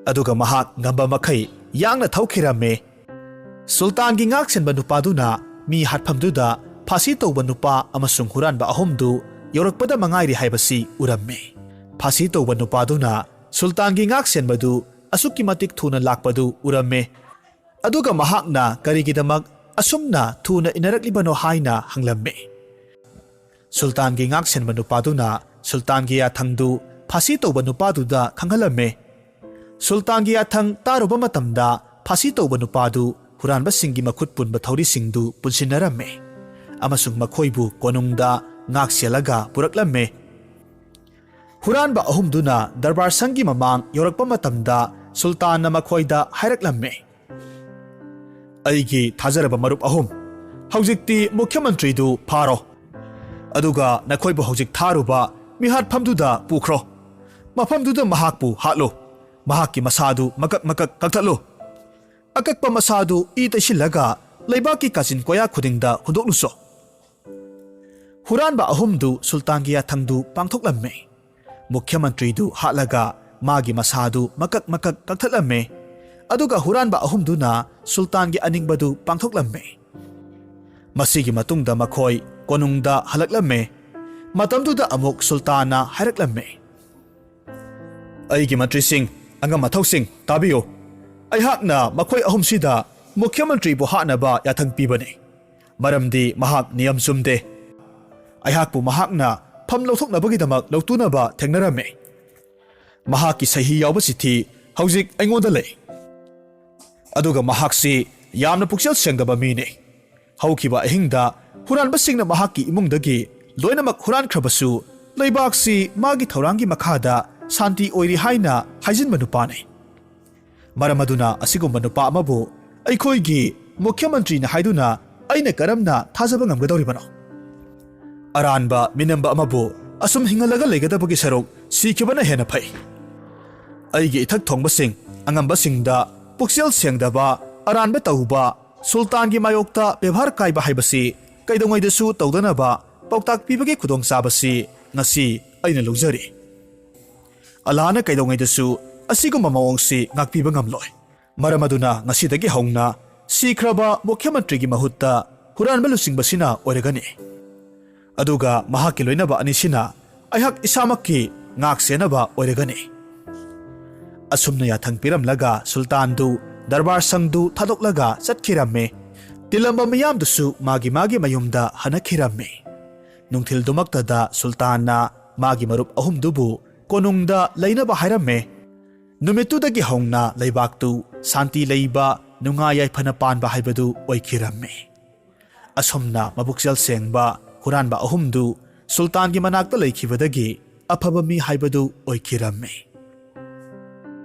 ꯑꯗꯨꯒ ꯃꯍꯥꯛ ꯉꯝꯕ ꯃꯈꯩ ꯌꯥꯡꯅ ꯊꯧꯈꯤꯔꯝꯃꯤ꯫ ꯁꯨꯜꯇꯥꯟꯒꯤ ꯉꯥꯛ ꯁꯦꯟꯕ ꯅꯨꯄꯥꯗꯨꯅ ꯃꯤ ꯍꯥꯠꯐꯝꯗꯨꯗ ꯐꯥꯁꯤ ꯇꯧꯕ ꯅꯨꯄꯥ ꯑꯃꯁꯨꯡ ꯍꯨꯔꯥꯟꯕ ꯑꯍꯨꯝꯗꯨ ꯌꯧꯔꯛꯄꯗ ꯃꯉꯥꯏꯔꯤ ꯍꯥꯏꯕꯁꯤ ꯎꯔꯝꯃꯤ꯫ ꯐꯥꯁꯤ ꯇꯧꯕ ꯅꯨꯄꯥꯗꯨꯅ ꯁꯨꯜꯇꯥꯟꯒꯤ ꯉꯥꯛ ꯁꯦꯟꯕꯗꯨ ꯑꯁꯨꯛꯀꯤ ꯃꯇꯤꯛ ꯊꯨꯅ ꯂꯥꯛꯄꯗꯨ ꯎꯔꯝꯃꯤ꯫ ꯑꯗꯨꯒ ꯃꯍꯥꯛꯅ ꯀꯔꯤꯒꯤꯗꯃꯛ ꯑꯁꯨꯝꯅ ꯊꯨꯅ ꯏꯟꯅꯔꯛꯂꯤꯕꯅꯣ ꯍꯥꯏꯅ ꯍꯪꯂꯝꯃꯤ꯫ ꯁꯨꯜꯇꯥꯟꯒꯤ ꯉꯥꯛ ꯁꯦꯟꯕ ꯅꯨꯄꯥꯗꯨꯅ ꯁꯨꯜꯇꯥꯟꯒꯤ ꯌꯥꯊꯪꯗꯨ ꯐꯥꯁꯤ ꯇꯧꯕ ꯅꯨꯄꯥꯗꯨꯗ ꯈꯪꯍꯜꯂꯝꯃꯤ꯫ ꯁꯨꯜꯇꯥꯟꯒꯤ ꯌꯥꯊꯪ ꯇꯥꯔꯨꯕ ꯃꯇꯝꯗ ꯐꯥꯁꯤ ꯇꯧꯕ ꯅꯨꯄꯥꯗꯨ ꯍꯨꯔꯥꯟꯕꯁꯤꯡꯒꯤ ꯃꯈꯨꯠ ꯄꯨꯟꯕ ꯊꯧꯔꯤꯁꯤꯡꯗꯨ ꯄꯨꯟꯁꯤꯟꯅꯔꯝꯃꯤ ꯑꯃꯁꯨꯡ ꯃꯈꯣꯏꯕꯨ ꯀꯣꯅꯨꯡꯗ ꯉꯥꯛ ꯁꯦꯜꯂꯒ ꯄꯨꯔꯛꯂꯝꯃꯤ꯫ ꯍꯨꯔꯥꯟꯕ ꯑꯍꯨꯝꯗꯨꯅ ꯗꯔꯕꯥꯔ ꯁꯪꯒꯤ ꯃꯃꯥꯡ ꯌꯧꯔꯛꯄ ꯃꯇꯝꯗ ꯁꯨꯜꯇꯥꯟꯅ ꯃꯈꯣꯏꯗ ꯍꯥꯏꯔꯛꯂꯝꯃꯤ, "ꯑꯩꯒꯤ ꯊꯥꯖꯔꯕ ꯃꯔꯨꯞ ꯑꯍꯨꯝ, ꯍꯧꯖꯤꯛꯇꯤ ꯃꯨꯈ꯭ꯌ ꯃꯟꯇ꯭ꯔꯤꯗꯨ ꯐꯥꯔꯣ꯫ ꯑꯗꯨꯒ ꯅꯈꯣꯏꯕꯨ ꯍꯧꯖꯤꯛ ꯊꯥꯔꯨꯕ ꯃꯤꯍꯥꯠꯐꯝꯗꯨꯗ ꯄꯨꯈ꯭ꯔꯣ꯫ ꯃꯐꯝꯗꯨꯗ ꯃꯍꯥꯛꯄꯨ ꯍꯥꯠꯂꯨ꯫ ꯃꯍꯥꯛꯀꯤ ꯃꯁꯥꯗꯨ ꯃꯀꯛ ꯃꯀꯛ ꯀꯛꯊꯠꯂꯨ꯫ ꯑꯀꯛꯄ ꯃꯁꯥꯗꯨ ꯏ ꯇꯩꯁꯤꯜꯂꯒ ꯂꯩꯕꯥꯛꯀꯤ ꯀꯥꯆꯤꯟ ꯀꯣꯌꯥ ꯈꯨꯗꯤꯡꯗ ꯍꯨꯟꯗꯣꯛꯂꯨꯁꯣ"꯫ ꯍꯨꯔꯥꯟꯕ ꯑꯍꯨꯝꯗꯨ ꯁꯨꯜꯇꯥꯟꯒꯤ ꯌꯥꯊꯪꯗꯨ ꯄꯥꯡꯊꯣꯛꯂꯝꯃꯤ꯫ ꯃꯨꯈ꯭ꯌ ꯃꯟꯇ꯭ꯔꯤꯗꯨ ꯍꯥꯠꯂꯒ ꯃꯥꯒꯤ ꯃꯁꯥꯗꯨ ꯃꯀꯛ ꯃꯀꯛ ꯀꯛꯊꯠꯂꯝꯃꯤ꯫ ꯑꯗꯨꯒ ꯍꯨꯔꯥꯟꯕ ꯑꯍꯨꯝꯗꯨꯅ ꯁꯨꯜꯇꯥꯟꯒꯤ ꯑꯅꯤꯡꯕꯗꯨ ꯄꯥꯡꯊꯣꯛꯂꯝꯃꯤ꯫ ꯃꯁꯤꯒꯤ ꯃꯇꯨꯡꯗ ꯃꯈꯣꯏ ꯀꯣꯅꯨꯡꯗ ꯍꯜꯂꯛꯂꯝꯃꯤ꯫ ꯃꯇꯝꯗꯨꯗ ꯑꯃꯨꯛ ꯁꯨꯜꯇꯥꯟꯅ ꯍꯥꯏꯔꯛꯂꯝꯃꯤ, "ꯑꯩꯒꯤ ꯃꯟꯇ꯭ꯔꯤꯁꯤꯡ, ꯑꯉꯝ ꯑꯊꯧꯁꯤꯡ, ꯇꯥꯕꯤꯌꯨ꯫ ꯑꯩꯍꯥꯛꯅ ꯃꯈꯣꯏ ꯑꯍꯨꯝꯁꯤꯗ ꯃꯨꯈ꯭ꯌ ꯃꯟꯇ꯭ꯔꯤꯕꯨ ꯍꯥꯠꯅꯕ ꯌꯥꯊꯪ ꯄꯤꯕꯅꯤ, ꯃꯔꯝꯗꯤ ꯃꯍꯥꯛ ꯅꯤꯌꯝ ꯆꯨꯝꯗꯦ꯫ ꯑꯩꯍꯥꯛꯄꯨ ꯃꯍꯥꯛꯅ ꯐꯝ ꯂꯧꯊꯣꯛꯅꯕꯒꯤꯗꯃꯛ ꯂꯧꯇꯨꯅꯕ ꯊꯦꯡꯅꯔꯝꯃꯤ꯫ ꯃꯍꯥꯛꯀꯤ ꯁꯍꯤ ꯌꯥꯎꯕ ꯆꯤꯊꯤ ꯍꯧꯖꯤꯛ ꯑꯩꯉꯣꯟꯗ ꯂꯩ꯫ ꯑꯗꯨꯒ ꯃꯍꯥꯛꯁꯤ ꯌꯥꯝꯅ ꯄꯨꯛꯆꯦꯜ ꯁꯦꯡꯗꯕ ꯃꯤꯅꯤ꯫ ꯍꯧꯈꯤꯕ ꯑꯍꯤꯡꯗ ꯍꯨꯔꯥꯟꯕꯁꯤꯡꯅ ꯃꯍꯥꯛꯀꯤ ꯏꯃꯨꯡꯗꯒꯤ ꯂꯣꯏꯅꯃꯛ ꯍꯨꯔꯥꯟꯈ꯭ꯔꯕꯁꯨ, ꯂꯩꯕꯥꯛꯁꯤ ꯃꯥꯒꯤ ꯊꯧꯔꯥꯡꯒꯤ ꯃꯈꯥꯗ ꯁꯥꯟꯇꯤ ꯑꯣꯏꯔꯤ ꯍꯥꯏꯅ ꯍꯥꯏꯖꯤꯟꯕ ꯅꯨꯄꯥꯅꯤ꯫ ꯃꯔꯝ ꯑꯗꯨꯅ ꯑꯁꯤꯒꯨꯝꯕ ꯅꯨꯄꯥ ꯑꯃꯕꯨ ꯑꯩꯈꯣꯏꯒꯤ ꯃꯨꯈ꯭ꯌ ꯃꯟꯇ꯭ꯔꯤꯅ ꯍꯥꯏꯗꯨꯅ ꯑꯩꯅ ꯀꯔꯝꯅ ꯊꯥꯖꯕ ꯉꯝꯒꯗꯧꯔꯤꯕꯅꯣ? ꯑꯔꯥꯟꯕ ꯃꯤꯅꯝꯕ ꯑꯃꯕꯨ ꯑꯁꯨꯝ ꯍꯤꯡꯍꯜꯂꯒ ꯂꯩꯒꯗꯕꯒꯤ ꯁꯔꯨꯛ ꯁꯤꯈꯤꯕꯅ ꯍꯦꯟꯅ ꯐꯩ꯫ ꯑꯩꯒꯤ ꯏꯊꯛ ꯊꯣꯡꯕꯁꯤꯡ, ꯑꯉꯝꯕꯁꯤꯡꯗ ꯄꯨꯛꯆꯦꯜ ꯁꯦꯡꯗꯕ, ꯑꯔꯥꯟꯕ ꯇꯧꯕ, ꯁꯨꯜꯇꯥꯟꯒꯤ ꯃꯥꯌꯣꯛꯇ ꯕꯦꯕꯥꯔ ꯀꯥꯏꯕ ꯍꯥꯏꯕꯁꯤ ꯀꯩꯗꯧꯉꯩꯗꯁꯨ ꯇꯧꯗꯅꯕ ꯄꯥꯎꯇꯥꯛ ꯄꯤꯕꯒꯤ ꯈꯨꯗꯣꯡꯆꯥꯕꯁꯤ ꯉꯁꯤ ꯑꯩꯅ ꯂꯧꯖꯔꯤ꯫ ꯑꯜꯂꯥꯍꯅ ꯀꯩꯗꯧꯉꯩꯗꯁꯨ ꯑꯁꯤꯒꯨꯝꯕ ꯃꯑꯣꯡꯁꯤ ꯉꯥꯛꯄꯤꯕ ꯉꯝꯂꯣꯏ꯫ ꯃꯔꯝ ꯑꯗꯨꯅ ꯉꯁꯤꯗꯒꯤ ꯍꯧꯅ ꯁꯤꯈ꯭ꯔꯕ ꯃꯨꯈ꯭ꯌ ꯃꯟꯇ꯭ꯔꯤꯒꯤ ꯃꯍꯨꯠꯇ ꯍꯨꯔꯥꯟꯕ ꯂꯨꯆꯤꯡꯕꯁꯤꯅ ꯑꯣꯏꯔꯒꯅꯤ꯫ ꯑꯗꯨꯒ ꯃꯍꯥꯛꯀꯤ ꯂꯣꯏꯅꯕ ꯑꯅꯤꯁꯤꯅ ꯑꯩꯍꯥꯛ ꯏꯁꯥꯃꯛꯀꯤ ꯉꯥꯛ ꯁꯦꯟꯅꯕ ꯑꯣꯏꯔꯒꯅꯤ"꯫ ꯑꯁꯨꯝꯅ ꯌꯥꯊꯪ ꯄꯤꯔꯝꯂꯒ ꯁꯨꯜꯇꯥꯟꯗꯨ ꯗꯔꯕꯥꯔ ꯁꯪꯗꯨ ꯊꯥꯗꯣꯛꯂꯒ ꯆꯠꯈꯤꯔꯝꯃꯤ꯫ ꯇꯤꯜꯂꯝꯕ ꯃꯤꯌꯥꯝꯗꯨꯁꯨ ꯃꯥꯒꯤ ꯃꯥꯒꯤ ꯃꯌꯨꯝꯗ ꯍꯟꯅꯈꯤꯔꯝꯃꯤ꯫ ꯅꯨꯡꯊꯤꯜꯗꯨꯃꯛꯇꯗ ꯁꯨꯜꯇꯥꯟꯅ ꯃꯥꯒꯤ ꯃꯔꯨꯞ ꯑꯍꯨꯝꯗꯨꯕꯨ ꯀꯣꯅꯨꯡꯗ ꯂꯩꯅꯕ ꯍꯥꯏꯔꯝꯃꯤ꯫ ꯅꯨꯃꯤꯠꯇꯨꯗꯒꯤ ꯍꯧꯅ ꯂꯩꯕꯥꯛꯇꯨ ꯁꯥꯟꯇꯤ ꯂꯩꯕ, ꯅꯨꯡꯉꯥꯏ ꯌꯥꯏꯐꯅ ꯄꯥꯟꯕ ꯍꯥꯏꯕꯗꯨ ꯑꯣꯏꯈꯤꯔꯝꯃꯤ꯫ ꯑꯁꯨꯝꯅ ꯃꯕꯨꯛꯆꯦꯜ ꯁꯦꯡꯕ ꯍꯨꯔꯥꯟꯕ ꯑꯍꯨꯝꯗꯨ ꯁꯨꯜꯇꯥꯟꯒꯤ ꯃꯅꯥꯛꯇ ꯂꯩꯈꯤꯕꯗꯒꯤ ꯑꯐꯕ ꯃꯤ ꯍꯥꯏꯕꯗꯨ ꯑꯣꯏꯈꯤꯔꯝꯃꯤ꯫